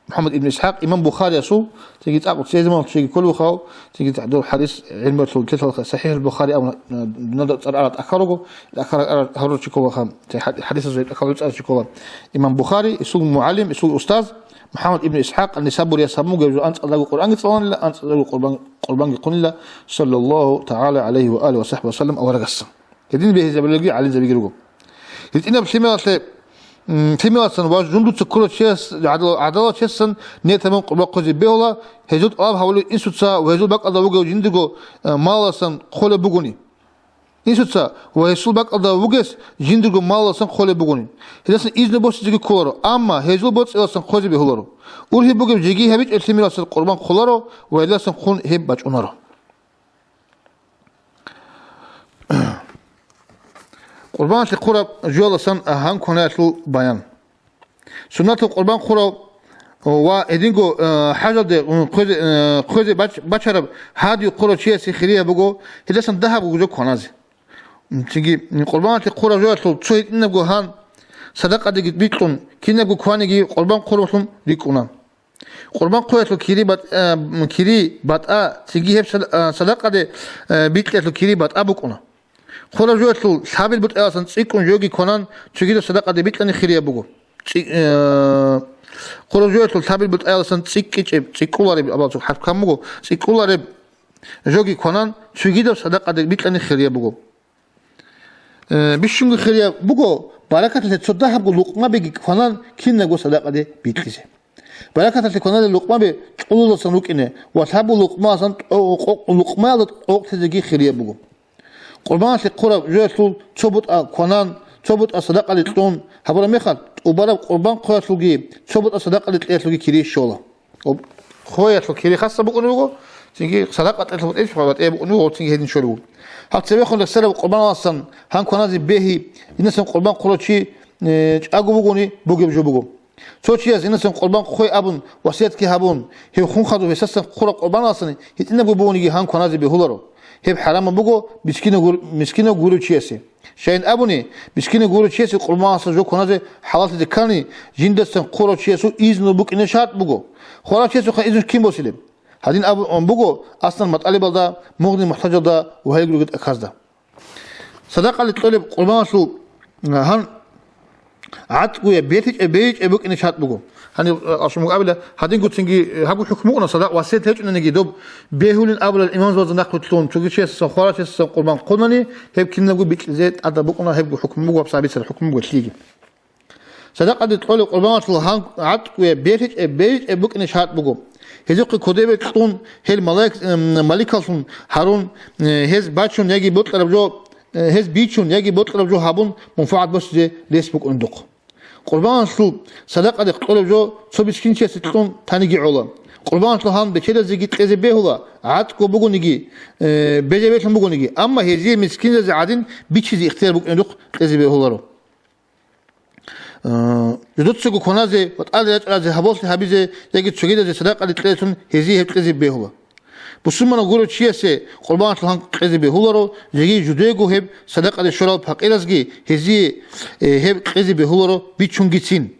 МухӀаммад ибн ИсхӀакъ, имам Бухариясул, цинги цӀакъ цезе мал чиги кколевхав, цинги дов хадис гӀилмуялъул килалъ СахӀихӀул Бухари абун, э, дунада цӀар арат ахаруго, ахара гьарурчи кколаха, ци хад-, хадисазул ахарул цӀар чи ккола. Имам Бухари, исул мугӀалим, исул устаз, МухӀаммад ибн ИсхӀакъ ан-Нисабурияс гьабун бугев жо анцӀазаго Къуръанги цӀаланила, анцӀазаго къурбан, къурбанги хъунила, саллаллагьу тагӀала гӀалайгьи ва алигьи ва сахӀбигьи ва саллам аварагассан. Гьедин бегьизабулелги гӀалимзабиги руго. ГьитӀинаб лъималалъе, м, лъималасан ва жундуца ккурав чияс, гӀадал-, гӀадалав чиясан ният гьабун къурбан хъвезе бегьула, гьезул тӀалаб гьавулев инсуца ва гьезул бакӀалда вугев жиндирго, э, малаласан хъолеб бугони. Инсуца ва гьесул бакӀалда вугес жиндирго малаласан хъолеб бугони. Гьелдасан изну босизеги кколаро, амма гьезул боцӀиласан хъвезе бегьуларо. Ургьиб бугеб жеги гьабичӀеб лъимералъе къурбан хъоларо ва гьелдасан хъун гьеб бачӀунаро. Къурбаналъе хъураб жояласан гьан кванаялъул баян. Суннатаб къурбан хъурав ва гьединго, э, хӀажалде, м, хъвезе, э, хъвезе бач-, бачараб гьадю хъурав чиясе хирияб буго гьелдасан дагьаб гужо кваназе. Цинги къурбаналъе хъурав жоялъул цо гьитӀинабго гьан садакъадеги бикьун, кинабго кваниги къурбан хъуравлъун рикӀкӀуна. Къурбан хъуялъул кири бат-, э, м, кири батӀа, цинги гьеб сад-, э, садакъаде, э, бикьиялъул кири батӀа букӀуна. Хъурав жоялъул лъабил бутӀаяласан цӀикӀкӀун жоги кванан, цогидаб садакъаде бикьани хирияб буго. ЦӀи-, э, хъурав жоялъул лъабил бутӀаяласан цӀикӀкӀичӀеб, цӀикӀкӀулареб абал цо хӀарп ккан буго, цӀикӀкӀулареб жоги кванан, цогидаб садакъаде бикьани хирияб буго. Э, бищунго хирияб буго, баракаталъе цо дагьабго лукъмабиги кванан, кинабго садакъаде бикьизе. Баракаталъе кваналел лукъмаби чӀулаласан рукӀине ва лъабго лукъмаласан тӀо-, къо-, лукъмаялда къокълъизеги хирияб буго. Къурбаналъе хъураб жоялъул цо бутӀа кванан, цо бутӀа садакъаде кьун гьабураб мехалъ, тӀубараб къурбан хъуялъулги цо бутӀа садакъаде кьеялъулги кири щола. Хъуялъул кири хасаб букӀунеб буго, цинги садакъа тӀелъул бутӀа букӀунеб буго, цинги гьедин щолеб буго. Гьаб цебехун рехсараб къурбаналасан гьан кваназе бегьи, инасан къурбан хъурав чи, э, чӀаго бугони бугеб жо буго. Цо чияс инасан къурбан хъве абун васиятги гьабун, гьев хун хадуб гьесасан хъураб къурбаналасани гьитӀинабго бугониги гьан кваназе бегьуларо. Гьеб хӀарамаб буго мискинав гур-, мискинав гурев чиясе. Щайин абуни, мискинав гурев чиясе къурбаналаса жо кваназе хӀалаллъизе ккани, жиндасан хъурав чиясул изну букӀине шарт буго. Хъурав чиясухъа изну кин босилеб? Гьадин абун буго Аслан МатӀалибалда, Мугъни МухӀтажалда ва гьел ругел тӀахьазда. Садакъали кьолеб къурбаналъул, а, гьан гӀатӀгуя бетичӀеб бейичӀеб букӀине шарт буго. Гьаниб, а, алшумуг абила, гьадингоцинги, э, гьабго хӀукму букӀуна, садакъа васият гьечӀониги доб бегьулин абулел имамзабазда нахъвилълъун, цоги чиясасан хварав чиясасан къурбан хъунани, гьеб кинабго бикьизе тӀадаб букӀуна, гьебго хӀукму буго, гьаб сабицараб хӀукму буго лъиги. Садакъаде кьолеб къурбаналъул гьан гӀатӀгуя бетичӀеб бейичӀеб букӀине шарт буго. Гьезухъе кодобе кьун, гьел малаик-, м, маликаллъун гьарун, э, гьез бачун яги бокьараб жо, э, гьез бичун яги бокьараб жо гьабун, мунфагӀат босизе рес букӀуна духъ. Къурбаналъул садакъаде кьолеб жо цо мискинчиясе кьун таниги гӀола. Къурбаналъул гьан бечедазеги кьезе бегьула, гӀатӀго бугониги, э, бежавелъун бугониги, амма гьезие мискинзазе гӀадин бичизе ихтияр букӀине духъ кьезе бегьуларо. А, жидецаго кваназе ва тӀаде рачӀаразе гьаболъи гьабизе яги цогидазе садакъаде кьезе гьезие гьеб кьезе бегьула. Бусурманав гурев чиясе къурбаналъул гьан кьезе бегьуларо, жеги жидего гьеб садакъаде щварал пакъиразги гьезие, э, гьеб кьезе бегьуларо бичунгицин.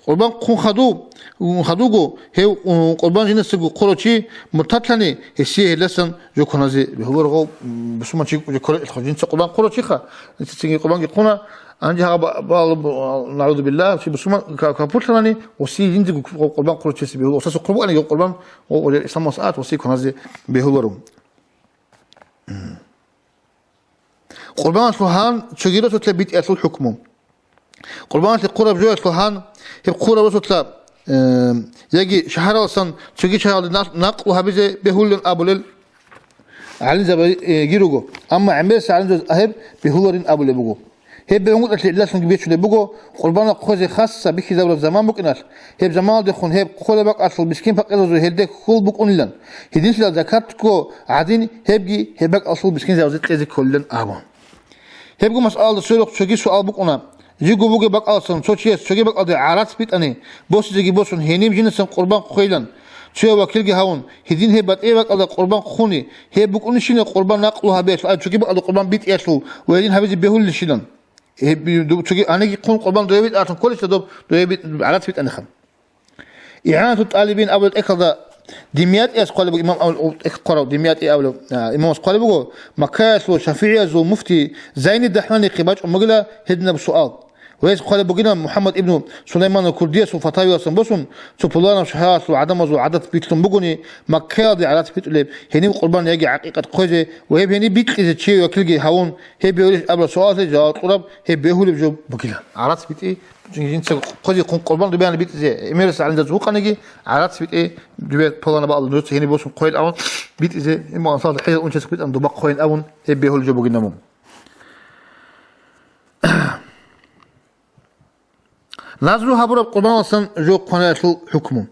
Къурбан хъун хадув-, хадуго, гьев, м, къурбан жинасаго хъурав чи муртадлъани, гьесие гьелдасан жо кваназе бегьуларо, м, бусурманчи жо кколел, жинца къурбан хъурав чиха, цинги къурбанги хъуна, анжи гьаб-, бал-, бал-, нагӀузубиллагь, чи бусурман ка-, капурлъанани, гьесие жиндиго къурбан хъурав чиясе бегьуларо, гьесдаса хъубу ани гьев къурбан, гьев, гьев исламалъ ат, гьесие кваназе бегьуларо. Къурбаналъул гьан цоги росулъа битӀиялъул хӀукму. Къурбаналъе хъураб жоялъул гьан, гьеб хъураб росулъа, э, яги шагьаралсан цоги шагьаралде на-, накълу гьабизе бегьулин абулел гӀалимзаби, э, ги руго. Амма гӀемерисел гӀалимзабаз гьеб бегьуларин абулеб буго. Гьеб бегьунгутӀалъе гӀиллалъунги бечулеб буго, къурбанал хъвезе хасса бихьизабураб заман букӀиналъ, гьеб заманалдехун гьеб хъулеб бакӀалъул мискин-пакъиразул гьелде хьул букӀунилан, гьединлъидал закатго гӀадин, гьебги гьеб бакӀалъул мискинзабазе кьезе кколилан абун. Гьебго масъалада церухъ цоги суал букӀуна. Жиго бугеб бакӀалдасан цо чияс цоги бакӀалде гӀарац битӀани, босизеги босун, гьениб жинасан къурбан хъвейилан, цояв вакилги гьавун, гьедин гьеб батӀияб бакӀалда къурбан хъуни, гьеб букӀунищилан къурбан накълу гьабиялъул, ай цоги бакӀалда къурбан битӀиялъул ва гьедин гьабизе бегьулищилан. Гьеб, дуб-, цоги гьанеги хъун къурбан дое битӀаратун кколищ доб дое бит-, гӀарац битӀаниха. ИгӀанату тӀалибин абулеб тӀехьалда Димиятияс хъвалеб буго, имам абулеб, тӀехь хъварав Димиятия абулев, а, имамас хъвалеб буго, Маккаялъул шафигӀиязул муфти Зайни ДахӀманихъе бачӀун бугила гьединаб суал. Ва гьес хъвалеб бугилан МухӀаммад ибну Сулайманул Курдиясул фатавиялдасан босун, цо пуланаб шагьаралъул гӀадамазул гӀадат битӀун бугони, Маккаялде гӀарац битӀулеб, гьениб къурбан яги гӀакъикъат хъвезе ва гьеб гьениб бикьизе чияв вакилги гьавун, гьеб бегьулищ абураб суалалъе жаваб кьураб гьеб бегьулеб жо бугилан. ГӀарац битӀи, жинца хъвезе хъун къурбан дубеяна битӀизе, гӀемерисел гӀалимзабаз вукъаниги, гӀарац битӀи, дубе пуланаб бакӀалда нужеца гьениб босун хъвейин абун, битӀизе, иман сал хӀел унчасеб битӀан дуба хъвейин абун, гьеб бегьулеб жо бугилан мун. Назру гьабураб къурбаналдасан жо хъванаялъул хӀукму.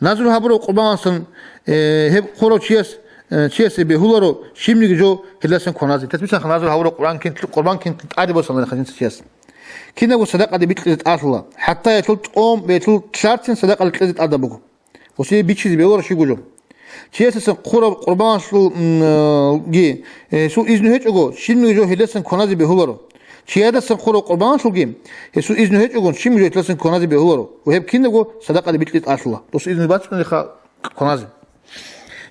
Назру гьабураб къурбаналдасан, э, гьеб хъурав чияс, э, чиясе бегьуларо щибниги жо гьелдасан кваназе. Тетмицанха назру гьабураб къурбан кин-, къурбан кин тӀаде босанлъи хадинца чияс. Кинабго садакъаде бикьизе тӀалъула. ХӀатта гьелъул тӀом, гьелъул лъарцин садакъаде кьезе тӀадаб буго. Гьесие бичизе бегьуларо щибго жо. Чиясдасан хъураб къурбаналъул, м, э, ги, э, гьесул изну гьечӀого, щибниги жо гьелдасан кваназе бегьуларо. Чиясдасан хъураб къурбаналъулги, гьесул изну гьечӀого, щибниги жо гьелдасан кваназе бегьуларо. Ва гьеб кинабго садакъаде бикьизе тӀалъула. Дос изну бачӀунеха кваназе.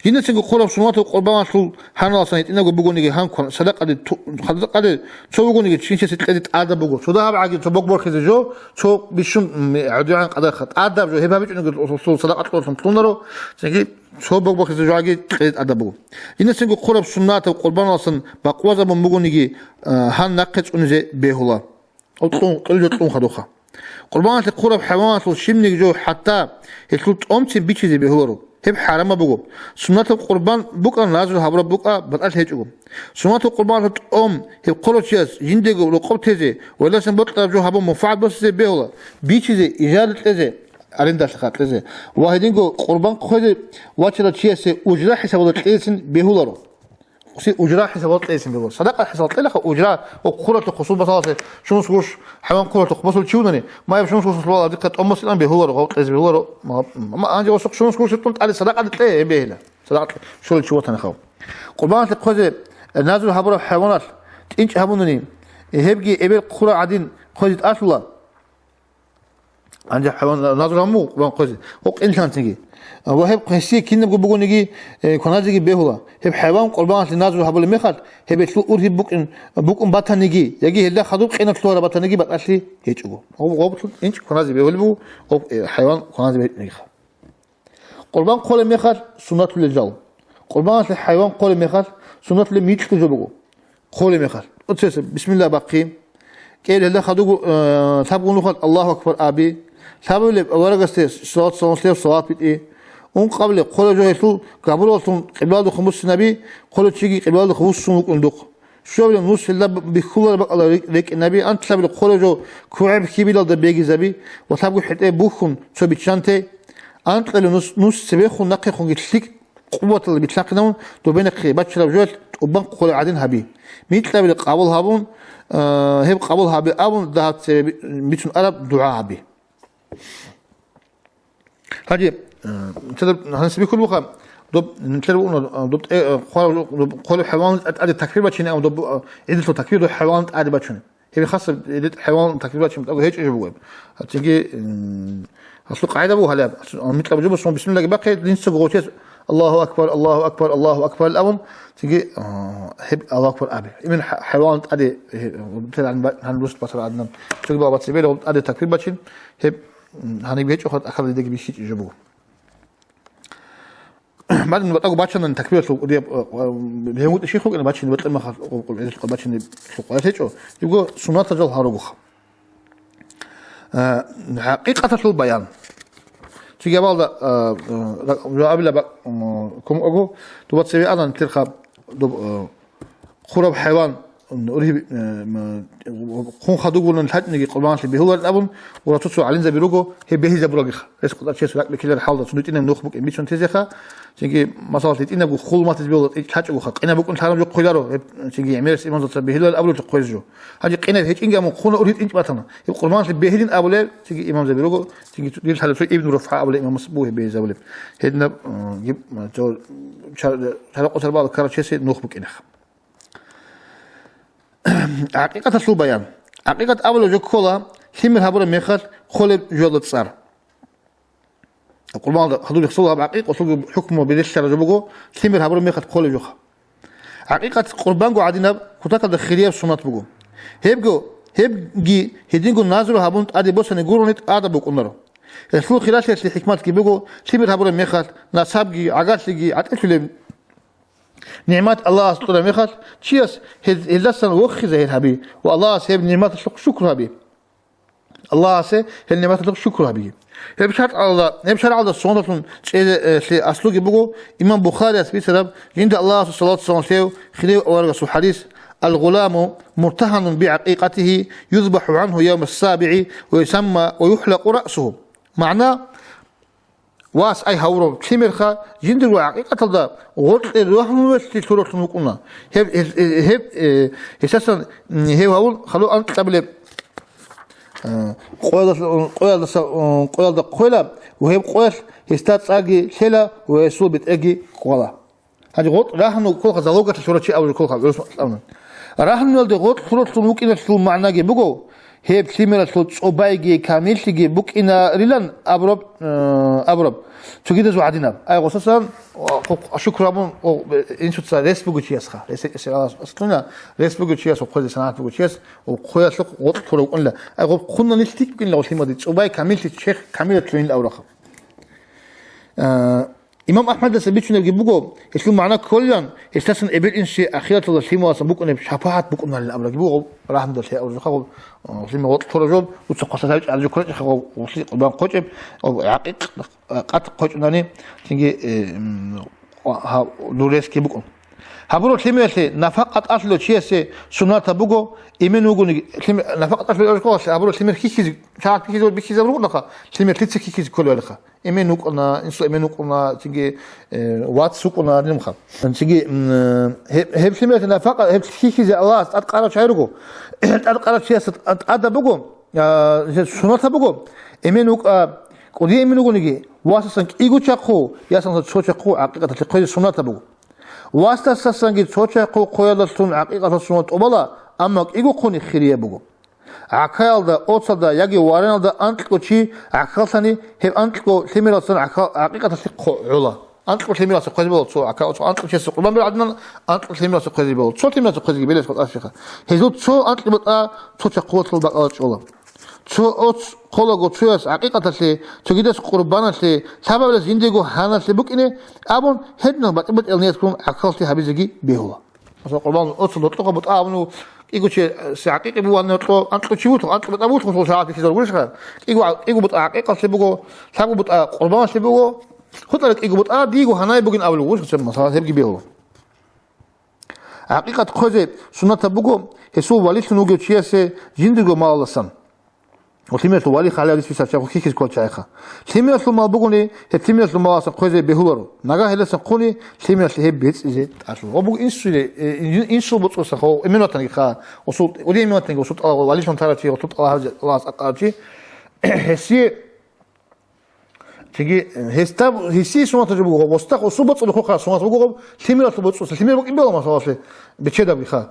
Жинасаго хъураб суннатаб къурбаналъул гьаналдасан гьитӀинабго бугониги гьан кван-, садакъаде ту-, садакъаде цо вугониги чинчасе кьезе тӀадаб буго. Цо дагьаб гӀаги цо бокборхизе жо, цо бищун, м, гӀодигӀан къадарха тӀадаб жо, гьеб гьабичӀониги садакъа кьоллъун лъунаро, цинги цо бокборхизе жо гӀаги кьезе тӀадаб буго. Жинасаго хъураб суннатаб къурбаналдасан бакъвазабун бугониги, а, гьан нахъе цӀунизе бегьула. Кьун, кьел жо кьун хадуха. Къурбаналъе хъураб хӀайваналъул щибниги жо хӀатта гьелъул тӀомцин бичизе бегьуларо. Гьеб хӀарамаб буго. Суннатаб къурбан букӀа, назру гьабураб букӀа, батӀалъи гьечӀого. Суннатаб къурбаналъул тӀом гьеб хъурав чияс жиндиего рокъоб тезе ва гьелдасан бокьараб жо гьабун манфагӀат босизе бегьула, бичизе, ижара кьезе, арендалъе кьезе ва гьединго къурбан хъвезе вачарав чиясе ужра хӀисабалда кьезесин бегьуларо. Гьесие ужра хӀисабалда кьейсин бегьула. Садакъа хӀисабалда кьелаха ужра, ва хъуралъухъ гьесул масаласе, шунус гуш хӀайван хъуралъухъ босулев чи вугони, ма гьеб шунус гуш лъугьал абдихъе тӀом босилан бегьуларо, гьав кьезе бегьуларо. Ма, ма, ма, гьанже гьесухъ шунус гуш лъун тӀаде садакъа кье, гьеб бегьила. Садакъа кье, щолев чи ватанихъав. Къурбаналъе хъвезе, э, назру гьабураб хӀайваналъ тӀинчӀ гьабунани, э, гьебги эбел хъурал гӀадин хъвезе тӀалъула. Гьанже хӀайван назру гьабун буго къурбан хъвезе. Гьукъинлъанциги. Ва гьеб гьесие кинабго бугониги, э, кваназеги бегьула. Гьеб хӀайван къурбаналъе назру гьабулеб мехалъ, гьеб гьелъул ургьиб букӀин, букӀун батаниги, яги гьелда хадуб къинаб лъугьараб батаниги батӀалъи гьечӀого. Гьоб-, гьоблъун тӀинчӀ кваназе бегьулеб буго, гьоб, э, хӀайван кваназе бегьулеб мехалъ. Къурбан хъолеб мехалъ суннатулел жал. Къурбаналъе хӀайван хъолеб мехалъ суннатулеб микьго жо буго. Хъолеб мехалъ. Оцеса, бисмилла бахъи. КӀел гьелда хадугу, э, лъабгун нухалъ Аллагьу акбар аби. Лъабабилеб аварагасде салат-салам лъев салат битӀи. Ункъабилеб хъолеб жо гьелъул габураллъун къиблалдухъ муссинаби, хъолеб чиги къиблалдухъ вуссун вукӀун духъ. Щуабилеб нус гьелда бихьулареб бакӀалда рекӀ-, рекӀинаби, анлъабилеб хъолеб жо кугӀеб хьибилалда бегизаби ва лъабго хӀетӀе бухьун цо биччанте. Анкьабилеб нус, нус цебехун нахъехунги лъикӀ къуваталда битлъахъинавун, добе нахъе бачараб жоялъ тӀубан хъолеб гӀадин гьаби. Микьабилеб къабул гьабун, э, гьеб къабул гьаби абун, дагьаб цебе би-, бицун араб дугӀа гьаби. Гьанже, э, нилъер гьаниса бихьулеб буха, доб, нилъер бугони, э, доб тӀе-, э, хъварав-, доб хъолеб хӀайван тӀаде такбир бачине, доб, э, гӀидалъул такбир доб хӀайван тӀаде бачуне. Гьеб хасаб гьеб хӀайван такбир бачине тӀаде гьечӀеб жо буго гьеб. Цинги, м, аслу къагӀида буго гьалаб. Аслу, а, микьаб жо босун бисмиллагьги бахъе, динца гъочес, Аллагьу акбар, Аллагьу акбар, Аллагьу акбар абун, цинги, а, гьеб Аллагьу акбар абе. Имин хӀа-, хӀайван тӀаде, э, гьан рус басар гӀадинаб. Цоги бала бацебе, гьеб тӀаде такбир бачин, гьеб, м, гьаниб гьечӀо хатӀа ахал дидаги бихьичӀеб жо буго. Бадин батӀаго бачанани такбиралъул кӀудияб, э, э, гьев вутӀи щихъ вукӀина бачине батӀа махал, э, э, бачине лъукъа гьечӀо. Дибго суннатал жал гьаругоха. Э, хӀакъикъаталъул баян. Цигабалда, э, э, ра-, жавабила ба-, м, кумъого, дуба цеве анан терха, дуб, э, хъураб хӀайван, ургьиб, э, м, хъун хадугулан лъачӀниги къурбаналъе бегьуларин абун, ва цо-цо гӀалимзаби руго, гьеб бегьизабурагиха. Гьес къотӀар чияс ракӀ бекилареб хӀалда цо дитӀинаб нух букӀин бицун тезеха, цинги, масала, дитӀинабго хул матизе бегьула, тӀинчӀ лъачӀогоха, къинаб букӀун лъарамжо хъуйларо, гьеб, цинги гӀемерас имамзаца бегьиларин абулеб хъуйзе жо. Гьанже къинаб гьечӀинги амун хъуна ургьиб тӀинчӀ батана. Гьеб къурбаналъе бегьилин абулеб, цинги имамзаби руго, цинги дир лъалеб цо Ибн Руфа абулеб имамас буго гьеб бегьизабулеб. Гьединаб, э, гиб-, м, цо чар-, чаракъосарбал карачеси нух букӀинаха. ГӀакъикъаталъул баян. ГӀакъикъат абулеб жо ккола, лъимер гьабураб мехалъ холеб жоялда цӀар. Къурбаналда хадуб рехсола гьаб гӀакъикъалъулги хӀукму берелъараб жо буго, лъимер гьабураб мехалъ холеб жоха. ГӀакъикъат къурбанго гӀадинаб кутакалда хирияб суннат буго. Гьебго, гьебги гьединго назру гьабун тӀаде босани гурони тӀадаб букӀунаро. Гьелъул хиралъиялъе хӀикматги буго, лъимер гьабураб мехалъ, насабги, гӀагарлъиги гӀатӀилъулеб нигӀмат Аллагьас кьураб мехалъ, чияс гьез-, гьелдасан вохизе гьел гьаби ва Аллагьас гьеб нигӀматалъухъ шукру гьаби. Аллагьасе гьел нигӀматалъухъ шукру гьаби. Гьеб шаргӀалда, гьеб шаргӀалда суннатлъун чӀезелъе аслуги буго имам Бухарияс бицараб жинда Аллагьасул салату салам лъев хирияв аварагасул хӀадис: «Ал-гъуламу муртагьанун би гӀакъикъатигьи, юзбахӀу гӀанхӀу явмас сабигӀи ва юсамма ва юхӀлакъу раъсугьу». МагӀна: Вас ай гьавурав лъимерха, жиндирго гӀакъикъаталда гъоркье рагьнулелъи лъураблъун вукӀуна. Гьеб, гьеб, гьеб, э, гьесасан, м, гьев гьавун хадув анкьабилеб, э, къоялдаса, къоялдаса, э, къоялда хъвела ва гьеб къоялъ гьесда цӀарги лъела ва гьесул бетӀерги къвала. Гьанже гъоркь рагьну кколха, залогалъе лъурав чи абулеб кколха, гӀурус мацӀалъ абуна. Рагьнулде гъоркь лъураблъун вукӀиналъул магӀнаги буго, гьеб лъимералъул цӀобайги камиллъиги букӀинарилан абураб, э, абураб. Цогидазул гӀадинаб. Ай, гъосасан, о, хъ-, хъ-, шукру абун, о, инсуца рес буго чиясха. Рес гьечӀесел Аллагьас аслуна, рес буго чияс, хъвезе санагӀат буго чияс, хъвеялъухъ гъоркь лъурав вукӀунила. Ай, гъоб хъунанилъ лъикӀ букӀинила гъоб лъимади, цӀобай камиллъи чех, камилат лъугьинила абурабха. Э, Имам АхӀмадаса бицунебги буго, гьелъул магӀна кколилан, гьелъасан эбел-инсуе ахираталда лъималасан букӀунеб шапагӀат букӀунарилан абураги буго, рагьмудалъе абураб жо, гьелъие гъоркь лъураб жо, дуца хъвасарлъи гьабичӀеб жо кколачӀеха, гъо-, гъорлъи къурбан хъочӀеб, гьаб гӀакъикъ-, къат хъочӀунани, цинги, э, м, гьа-, дуресги букӀун. Гьабураб лъимералъе нафакъа тӀалъулев чиясе суннатаб буго, эмен вугониги, лъим-, нафакъа тӀалъулев абураб лъимер хьихьизе, шагьат бихьизе, бихьизабургъунха, лъимер лъица хьихьизе кколеб гьалха. Эмен вукӀуна, инсул эмен вукӀуна, цинги, э, вац вукӀуна гьадинабха. Цинги, м, э, гьеб, гьеб лъимералъе нафакъа, гьеб хьихьизе Аллагьас тӀадкъарав чагӀи руго. ТӀадкъарав чиясда тӀад-, тӀадаб буго, а, гьеб суннатаб буго. Эмен вукӀа, кӀудияй эмен вугониги, васасан кӀиго чахъу, ясанаса цо чахъу гӀакъикъаталъе хъвезе суннатаб буго. Васдасасанги цо чахъу хъвеялдалъун гӀакъикъаталъул суннат тӀубала, амма кӀиго хъуни хирияб буго. ГӀахьалда, оцалда яги вараналда анкьго чи гӀахьаллъани, гьеб анкьго лъимералдасан гӀахьал-, гӀакъикъаталъе хъо-, гӀола. Анкьго лъимералдаса хъвезе бегьула цо гӀахьал-, цо анкьго чиясе къурбан бергӀадинан, анкьго лъимералдаса хъвезе бегьула. Цо лъимералдаса хъвезеги белес батӀа щеха. Гьезул цо анкьго батӀа цо чахъуялъул бакӀалда чӀола. Цо оц хъолаго цояс гӀакъикъаталъе, цогидас къурбаналъе, лъабабилес жиндиего гьаналъе букӀине абун, гьединал батӀи-батӀиял ният ккун гӀахьаллъи гьабизеги бегьула. Масала, къурбан оцал гьоркьохъа бутӀа абуну, кӀиго чи, э, се гӀакъикъи бугьанни гьоркьо, анкьго чи вуту, анкьго бутӀа буту, масала, шагьат бихьизаб гурищха? КӀиго, кӀиго бутӀа гӀакъикъалъе буго, лъабго бутӀа къурбаналъе буго, хутӀараб кӀиго бутӀа диего гьанай бугин абулеб гурищха, масала, гьебги бегьула. ГӀакъикъат хъвезе суннатаб буго гьесул валилъун вугев чиясе жиндирго малалдасан. Лъимералъул вали хъалиялис бисарчагъ хихьиз кколчагӀиха. Лъимералъул мал бугони, гьеб лъимералъул маласан хъвезе бегьуларо. Нага гьеласан хъуни, лъимералъе гьеб бецӀизе тӀалъула. Гъо буго инсуе, э, инсул боцӀоса хо, эмен ватанги ха, осул, ули эмен ватанги осул тӀала, валилъун тарав чи, осул тӀала гьаржи, Аллагьас акъарав чи. Гьесие, чиги, гьесда, гьесие сунат жо буго, гъо, бостахъ осул боцӀуле хохъа сунат буго, гъо, лъимералъул боцӀоса, лъимер букӀин бела масалалъе, бечедабги ха.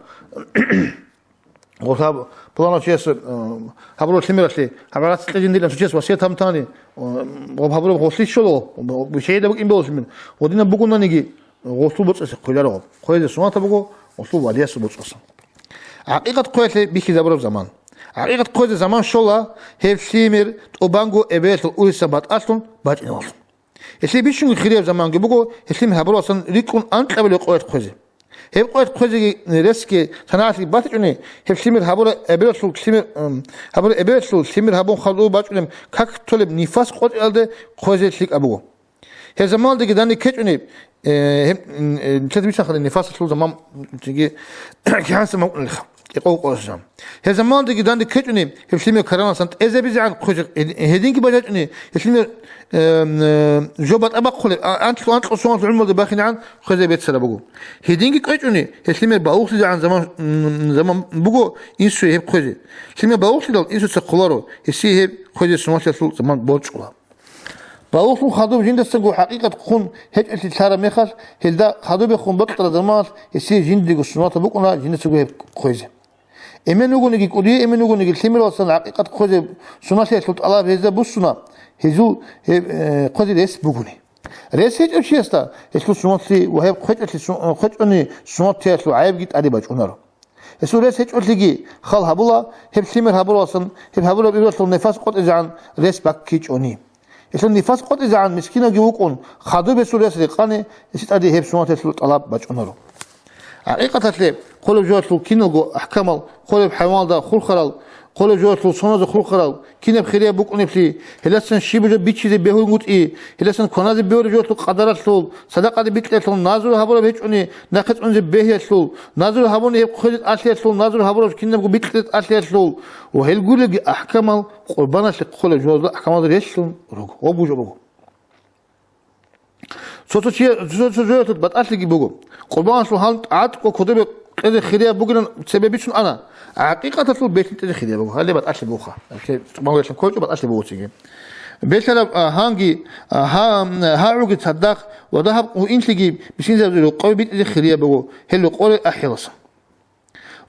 Гъураб пуланав чияс, э, гьабураб лъимералъе, гьаб гӀарац кьижин дилан цо чияс васият гьабун тани, э, гъоб гьабураб гъолъи щола, гъоб, гъоб, бищайда букӀин болосин бин. Гъодинаб бугунданиги, гъолъул боцӀасе хъвеларо гъоб. Хъвезе сунат буго, гъолъул валиясул боцӀоса. ГӀакъикъат хъвеялъе бихьизабураб заман. ГӀакъикъат хъвезе заман щола, гьеб лъимер тӀубанго эбелалъул ургьиса батӀалъун бачӀинавалъун. Гьелъие бищунго хирияб заманги буго, гьелъ лъимер гьабуралсан рикӀкӀун анкьабилеб къоялъ хъвезе. Гьеб къоялъ хъвезеги ресги санагӀалъги батичӀони, гьеб лъимер гьабура эбелалъул лъимер, м, гьабура эбелалъул лъимер гьабун хадув бачӀунеб как толеб нифас къотӀиялде хъвезе лъикӀаб буго. Гьеб заманалдеги данде ккечӀони, э, гьеб, м, э, нилъеда бицахъали нифасалъул заман, цинги кигӀан заман букӀунелха. Гьеб заманалдеги данде ккечӀони, гьеб лъимер караналсан тӀезабизегӀан хъвезе, гьединги бажачӀони, гьеб лъимер, эм, э, жо батӀа бахъулеб, а, анкьго-анкьго соналъ гӀумруялда бахинегӀан хъвезе беццараб буго. Гьединги кӀвечӀони, гьеб лъимер балугълъизегӀан заман, м, заман буго инсуе гьеб хъвезе. Лъимер балугълъидал инсуца хъуларо, гьесие гьеб хъвезе суналъиялъул заман борчӀула. Балугълъун хадуб жиндасаго хӀакъикъат хъун гьечӀолъи лъараб мехалъ, гьелда хадубехун бокьараб заманалъ гьесие жиндиего сунатаб букӀуна жиндасаго гьеб хъвезе. Эмен вугониги, кӀудияй эмен вугониги, лъимералсан гӀакъикъат хъвезе суналъиялъул тӀалаб гьезда буссуна, гьезул гьеб, э, хъвезе рес бугони. Рес гьечӀев чиясда гьелъул суналъи ва гьеб хъвечӀолъи су-, хъвечӀони суналъиялъул гӀайибги тӀаде бачӀунаро. Гьесул рес гьечӀолъиги хал гьабула, гьеб лъимер гьабуралсан, гьеб гьабураб иралъул нифас къотӀизегӀан рес баккичӀони. Гьелъул нифас къотӀизегӀан мискинавги вукӀун, хадуб гьесул рес рекъани, гьесие тӀаде гьеб суналъиялъул тӀалаб бачӀунаро. ГӀакъикъаталъе хъолеб жоялъул киналго ахӀкамал, хъолеб хӀайваналда хурхарал, хъолеб жоялъул соназе хурхарал, кинаб хирияб букӀунеблъи, гьелдасан щиб жо бичизе бегьунгутӀи, гьелдасан кваназе бегьулеб жоялъул къадаралъул, садакъаде бикьиялъул, назру гьабураб гьечӀони нахъе цӀунизе бегьиялъул, назру гьабуни гьеб хъвезе тӀалъиялъул, назру гьабураб кинабго бикьизе тӀалъиялъул ва гьел гуребги ахӀкамал къурбаналъе хъолеб жоялда ахӀкамалда релълъун руго. Гъоб бужа буго. Цо-цо чия-, цо-цо жоялъул батӀалъиги буго. Къурбаналъул гьал тӀатӀго кодобе кьезе хирияб бугилан цебе бицун ана. ГӀакъикъаталъул белъин тӀезе хирияб буго. Гьале батӀалъи бугоха. Гьале тӀубан релълъун кколчӀо батӀалъи буго цинги. Белъараб, а, гьанги, а, гьа-, гьагӀуги цадахъ ва дагьаб гьуинлъиги бисинзабазе рокъове битӀизе хирияб буго. Гьел рокъоре ахӀиласа.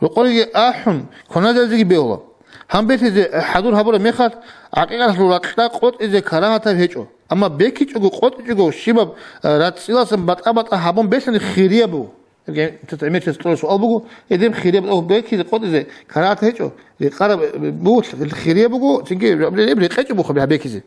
Рокъориги ахӀун, кваназаризеги бегьула. Гьанбелъизе хӀадур гьабураб мехалъ, гӀакъикъаталъул ракьа къотӀизе карагьатаб гьечӀо. Амма бекичӀого, къотӀичӀого щибаб, э, рацӀцӀиласан батӀа-батӀа гьабун белъани хирияб буго. Гьебги гӀемерисез кьолеб суал буго, гьедин хирияб, о, бекизе къотӀизе карагьат гьечӀо, рекъараб, э, буго, хирияб буго, цинги гьеб рекъечӀеб буго гьаб бекизе.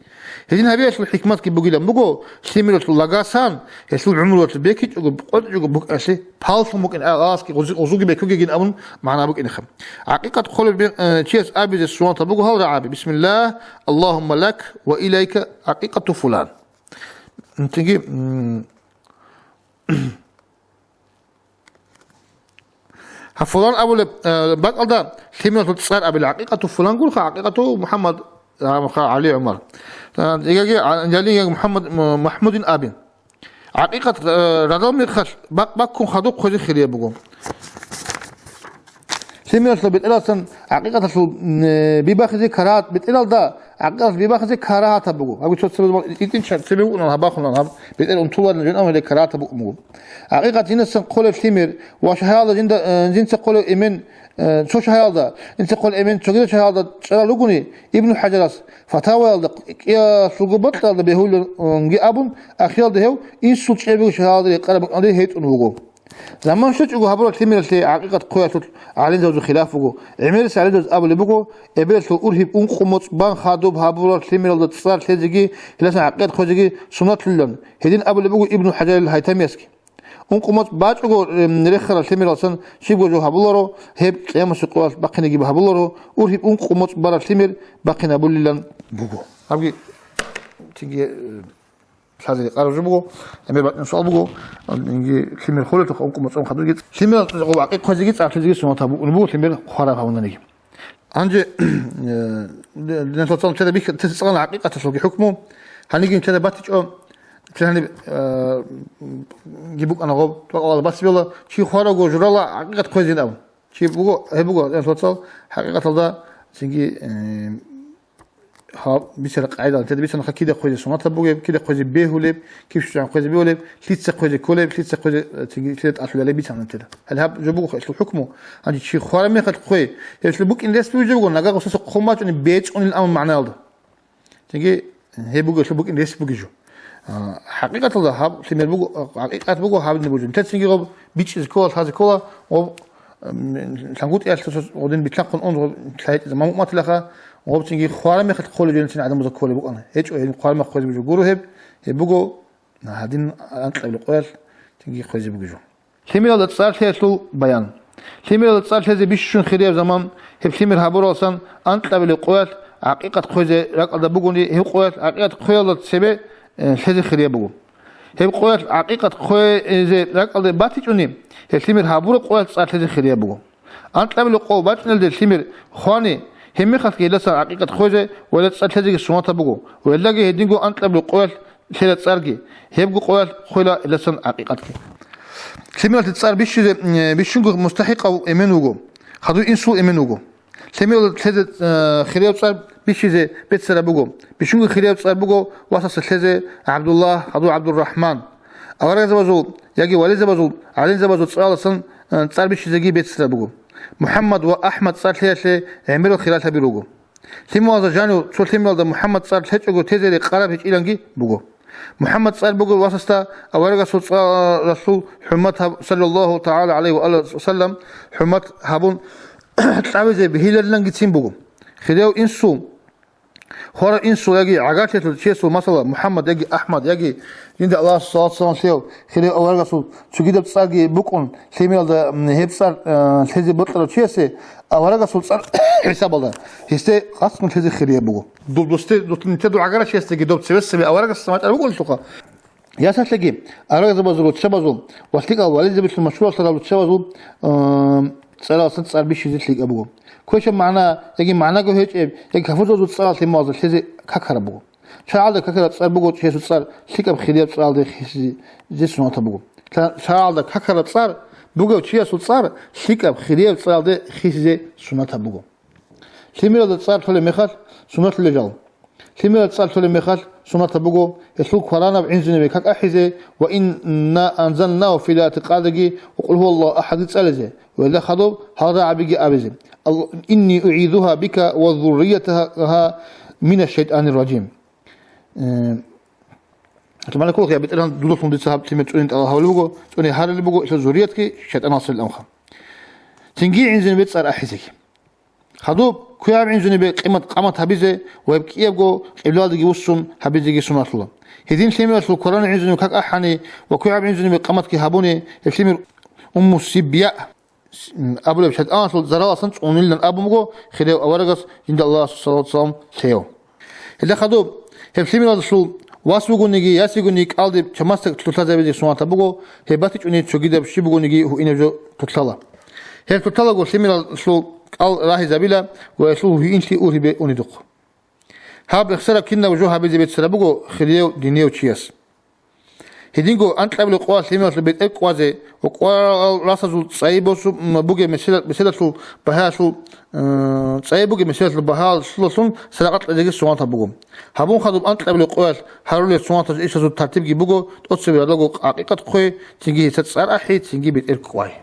Гьедин гьабиялъул хӀикматги бугилан буго, лъимералъул лагасан, гьелъул гӀумруялъул бекичӀого, къотӀичӀого букӀалъе, паллъун букӀин, а, гъаласки гъузи-, гъузуги бекугейин абун магӀна букӀинеха. ГӀакъикъат хъолеб бе-, э, чияс абизе суннатаб буго гьал рагӀаби: «Бисмиллагь, Аллагьумма лак ва илайка гӀакъикъату фулан». Цинги, м, Гьа, фулан абулеб, э, бакӀалда лъимералъул цӀар абила, гӀакъикъату фулан гурха, гӀакъикъату МухӀаммад, а, ха, ГӀали, ГӀумар. Э, дигаги, а, яли, я МухӀаммад, м-, МахӀмудин абин. ГӀакъикъат, э, радал мехалъ бакъ-баккун хадуб хъвезе хирияб буго. Лъимералъул бетӀералсан гӀакъикъаталъул, м, э, бибахизе карагьат бетӀералда, гӀакъикъаталъул бибахизе карагьатаб буго. Гьаб цо цебе, итӀинчӀ цебе букӀунан гьабахъунан гьаб бетӀер унтуларин жинав гьеле карагьатаб букӀун буго. ГӀакъикъат жинасан хъолеб лъимер ва шагьаралда жинда, э, жинца хъолеб эмен, э, цо шагьаралда, жинца хъолеб эмен цогидал шагьаралда чӀарал ругони, Ибну ХӀажарас Фатаваялда кӀиялъулго бокьаралда бегьуларонги абун, ахиралда гьев инсул чӀебиго шагьаралда рекъараб бакӀалде гьетӀун вуго. Заман щвечӀого гьабураб лъимералъе гӀакъикъат хъвеялъул гӀалимзабазул хилаф буго. ГӀемерисел гӀалимзабаз абулеб буго, эбелалъул ургьиб ункъо моцӀ бан хадуб гьабураб лъимералда цӀар лъезеги, гьеласан гӀакъикъат хъвезеги суннатлъулилан. Гьедин абулеб буго Ибну ХӀажарил ХӀайтамиясги. Ункъо моцӀ бачӀого, м, рехарал лъимералсан щибго жо гьабуларо, гьеб къиямасеб къоялъ бахъинеги гьабуларо, ургьиб ункъо моцӀ бараб лъимер бахъинабулилан буго. Гьабги, цинги, э, лъазе рекъараб жо буго, гьеб батӀин суал буго, цинги лъимер хъулелъухъ ункъо моцӀ хадубги, лъимерал гӀакъикъат хъвезеги цӀар лъезеги суннатаб букӀун буго, лъимер хъвараб гьавунаниги. Гьанже, э, нилъеца цӀалун чӀеда бихьа-, цӀалун гӀакъикъаталъулги хӀукму, гьанигин чӀеда батичӀо, цин гьаниб, э, ги букӀана гъоб, тӀокӀалда басбиола, чи хвараго журала гӀакъикъат хъвезин абун. Чи буго, гьеб буго, нилъеца цӀал, хӀакъикъаталда цинги, э, гьаб бицара къагӀидал, нилъеда бицана хъа кида хъвезе сунатаб бугеб, кида хъвезе бегьулеб, киб щвечӀан хъвезе бегьулеб, лъица хъвезе кколеб, лъица хъвезе, э, цинги лъида тӀалъулеб бицана нилъеда. Гьале гьаб жо буго хӀукму. Гьанже чи хвараб мехалъ хъвей, гьелъул букӀин рес бугеб жо буго, нагагь гъосаса хъун бачӀунеб бечӀунел абун магӀнаялда. Цинги гьеб буго, гьелъул букӀин рес бугеб жо. А, хӀакъикъаталда гьаб лъимер буго, а, хӀакъикъат буго гьаб не бужун. Те цинги гъоб бичӀчӀизе ккола, лъазе ккола, гъоб, м, лъангутӀиялъ гъодин битлъахъун ун гъоб лъайтӀизе мамукъматилаха, гъоб цинги хвараб мехалъ хъолеб жо цин гӀадамазда кколеб букӀана. ГьечӀо, гьел хвараб мехалъ хъвезе бугеб жо гуро гьеб, гьеб буго гьадин анкьабилеб къоялъ цинги хъвезе бугеб жо. Лъимералда цӀар лъеялъул баян. Лъимералда цӀар лъезе бищун хирияб заман, гьеб лъимер гьабуралсан анкьабилеб къоялъ гӀакъикъат хъвезе ракӀалда бугони, гьеб къоялъ гӀакъикъат хъвеялда цебе, э, лъезе хирияб буго. Гьеб къоялъ гӀакъикъат хъвезе ракӀалде батичӀони, гьеб лъимер гьабураб къоялъ цӀар лъезе хирияб буго. Анкьабилеб къо бачӀиналде лъимер хвани, гьеб мехалъги гьелдасан гӀакъикъат хъвезе ва гьелда цӀар лъезеги сунатаб буго, ва гьелдаги гьединго анкьабилеб къоялъ лъела цӀарги, гьебго къоялъ хъвела гьелдасан гӀакъикъатги. Лъимералъе цӀар бищизе, м, бищунго мустахӀикъав эмен вуго, хадув инсул эмен вуго. Лъимералда лъезе, э, хирияб цӀар бищизе беццараб буго. Бищунго хирияб цӀар буго васаса лъезе ГӀабдуллагь, хадув ГӀабдуррахӀман. Аварагзабазул яги вализабазул, гӀалимзабазул цӀаралдасан, э, цӀар бищизеги беццараб буго. МухӀаммад ва АхӀмад цӀар лъеялъе гӀемерал хиралъаби руго. Лъималазда жанив цо лъималда МухӀаммад цӀар лъечӀого тезе рекъараб гьечӀиланги буго. МухӀаммад цӀар бугев васасда аварагасул цӀаралъул хӀурмат гьаб-, саллаллагьу тагӀала гӀалайгьи ва алигьи ва саллам, хӀурмат гьабун кьавизе бегьиларилангицин буго. Хирияв инсул, хварав инсул яги гӀагарлъиялъул чиясул, масала, МухӀаммад яги АхӀмад яги жинда Аллагьасул салат-салам лъеяв хирияв аварагасул цогидаб цӀарги букӀун, лъималда, м, гьеб цӀар, э, лъезе бокьарав чиясе аварагасул цӀар хӀисабалда, гьесде къасдун лъезе хирияб буго. Дол-, досде, дол-, нилъеда гӀагарачиясдаги доб цевесаби аварагасда мачӀараб бугелъулха, ясалъаги аварагзабазул руччабазул ва лъикӀал вализабилъун машгьурлъарал руччабазул, э, цӀаралдасан цӀар бищизе лъикӀаб буго. Квешаб магӀна яги магӀнаго гьечӀеб, яги кафурзабазул цӀарал лъималазда лъезе какараб буго. ШаргӀалда какараб цӀар буго чиясул цӀар лъикӀаб хирияб цӀаралде хисизе сунатаб буго. Ша-, шаргӀалда какараб цӀар бугев чиясул цӀар лъикӀаб хирияб цӀаралде хисизе сунатаб буго. Лъимералда цӀар лъолеб мехалъ суннатлъулел жал. Лъимералда цӀар лъолеб мехалъ суннатаб буго гьелъул кваранаб гӀинзунибе как ахӀизе ва «Инна анзалнагьу фи лайлатил къадриги» ва «Къул гьуваллагьу ахӀадги» цӀализе ва гьелда хадуб гьал рагӀабиги абизе: «Ал-, инни угӀизугьа бика ва зурриятагьа минаш шайтӀанир ражим». Э, гьатӀималакулахъ, я БетӀергьан, дудалъун дица гьаб лъимер цӀунин тӀалаб гьабулеб буго, цӀуне гьарулеб буго, гьелъул зурриятги шайтӀаналъул амха. Цинги гӀинзунибе цӀар ахӀизеги. Хадуб квегӀаб гӀинзунибе къимат-, къамат гьабизе ва гьеб кӀиябго къиблаялдеги вуссун гьабизеги суннатлъула. Гьедин лъимералъул кваранаб гӀинзунибе как ахӀани ва квегӀаб гӀинзунибе къаматги гьабуни, гьеб лъимер Умму Сиббиа абулеб шайтӀаналъул зараласан цӀунилан абун буго хирияв аварагас жинда Аллагьасул салату-салам лъеяв. Гьелда хадуб, гьеб лъимералъул вас вугониги, яс йигониги кӀалдиб чамасда лъутазабизе суннатаб буго, гьеб батичӀони цогидаб щиб бугониги гьуинаб жо лъутала. Гьеб лъуталаго лъимералъул кӀал рагьизабила ва гьелъул гьуинлъи ургьибе унедухъ. Гьаб рехсараб кинаб жо гьабизе беццараб буго хирияв динияв чияс. Гьединго анкьабилеб къоялъ лъимералъул бетӀер кӀвазе ва кӀварал расазул цӀайи босу-, м, бугеб месела-, меселалъул багьаялъул, э, цӀайи бугеб меселалъул багьаялъулалъун садакъа кьезеги суннатаб буго. Гьабун хадуб анкьабилеб къоялъ гьарулел суннатазул ишазул тартибги буго: тӀоцебе гьалаго гӀакъикъат хъвей, цинги гьесда цӀар ахӀи, цинги бетӀер кӀвай.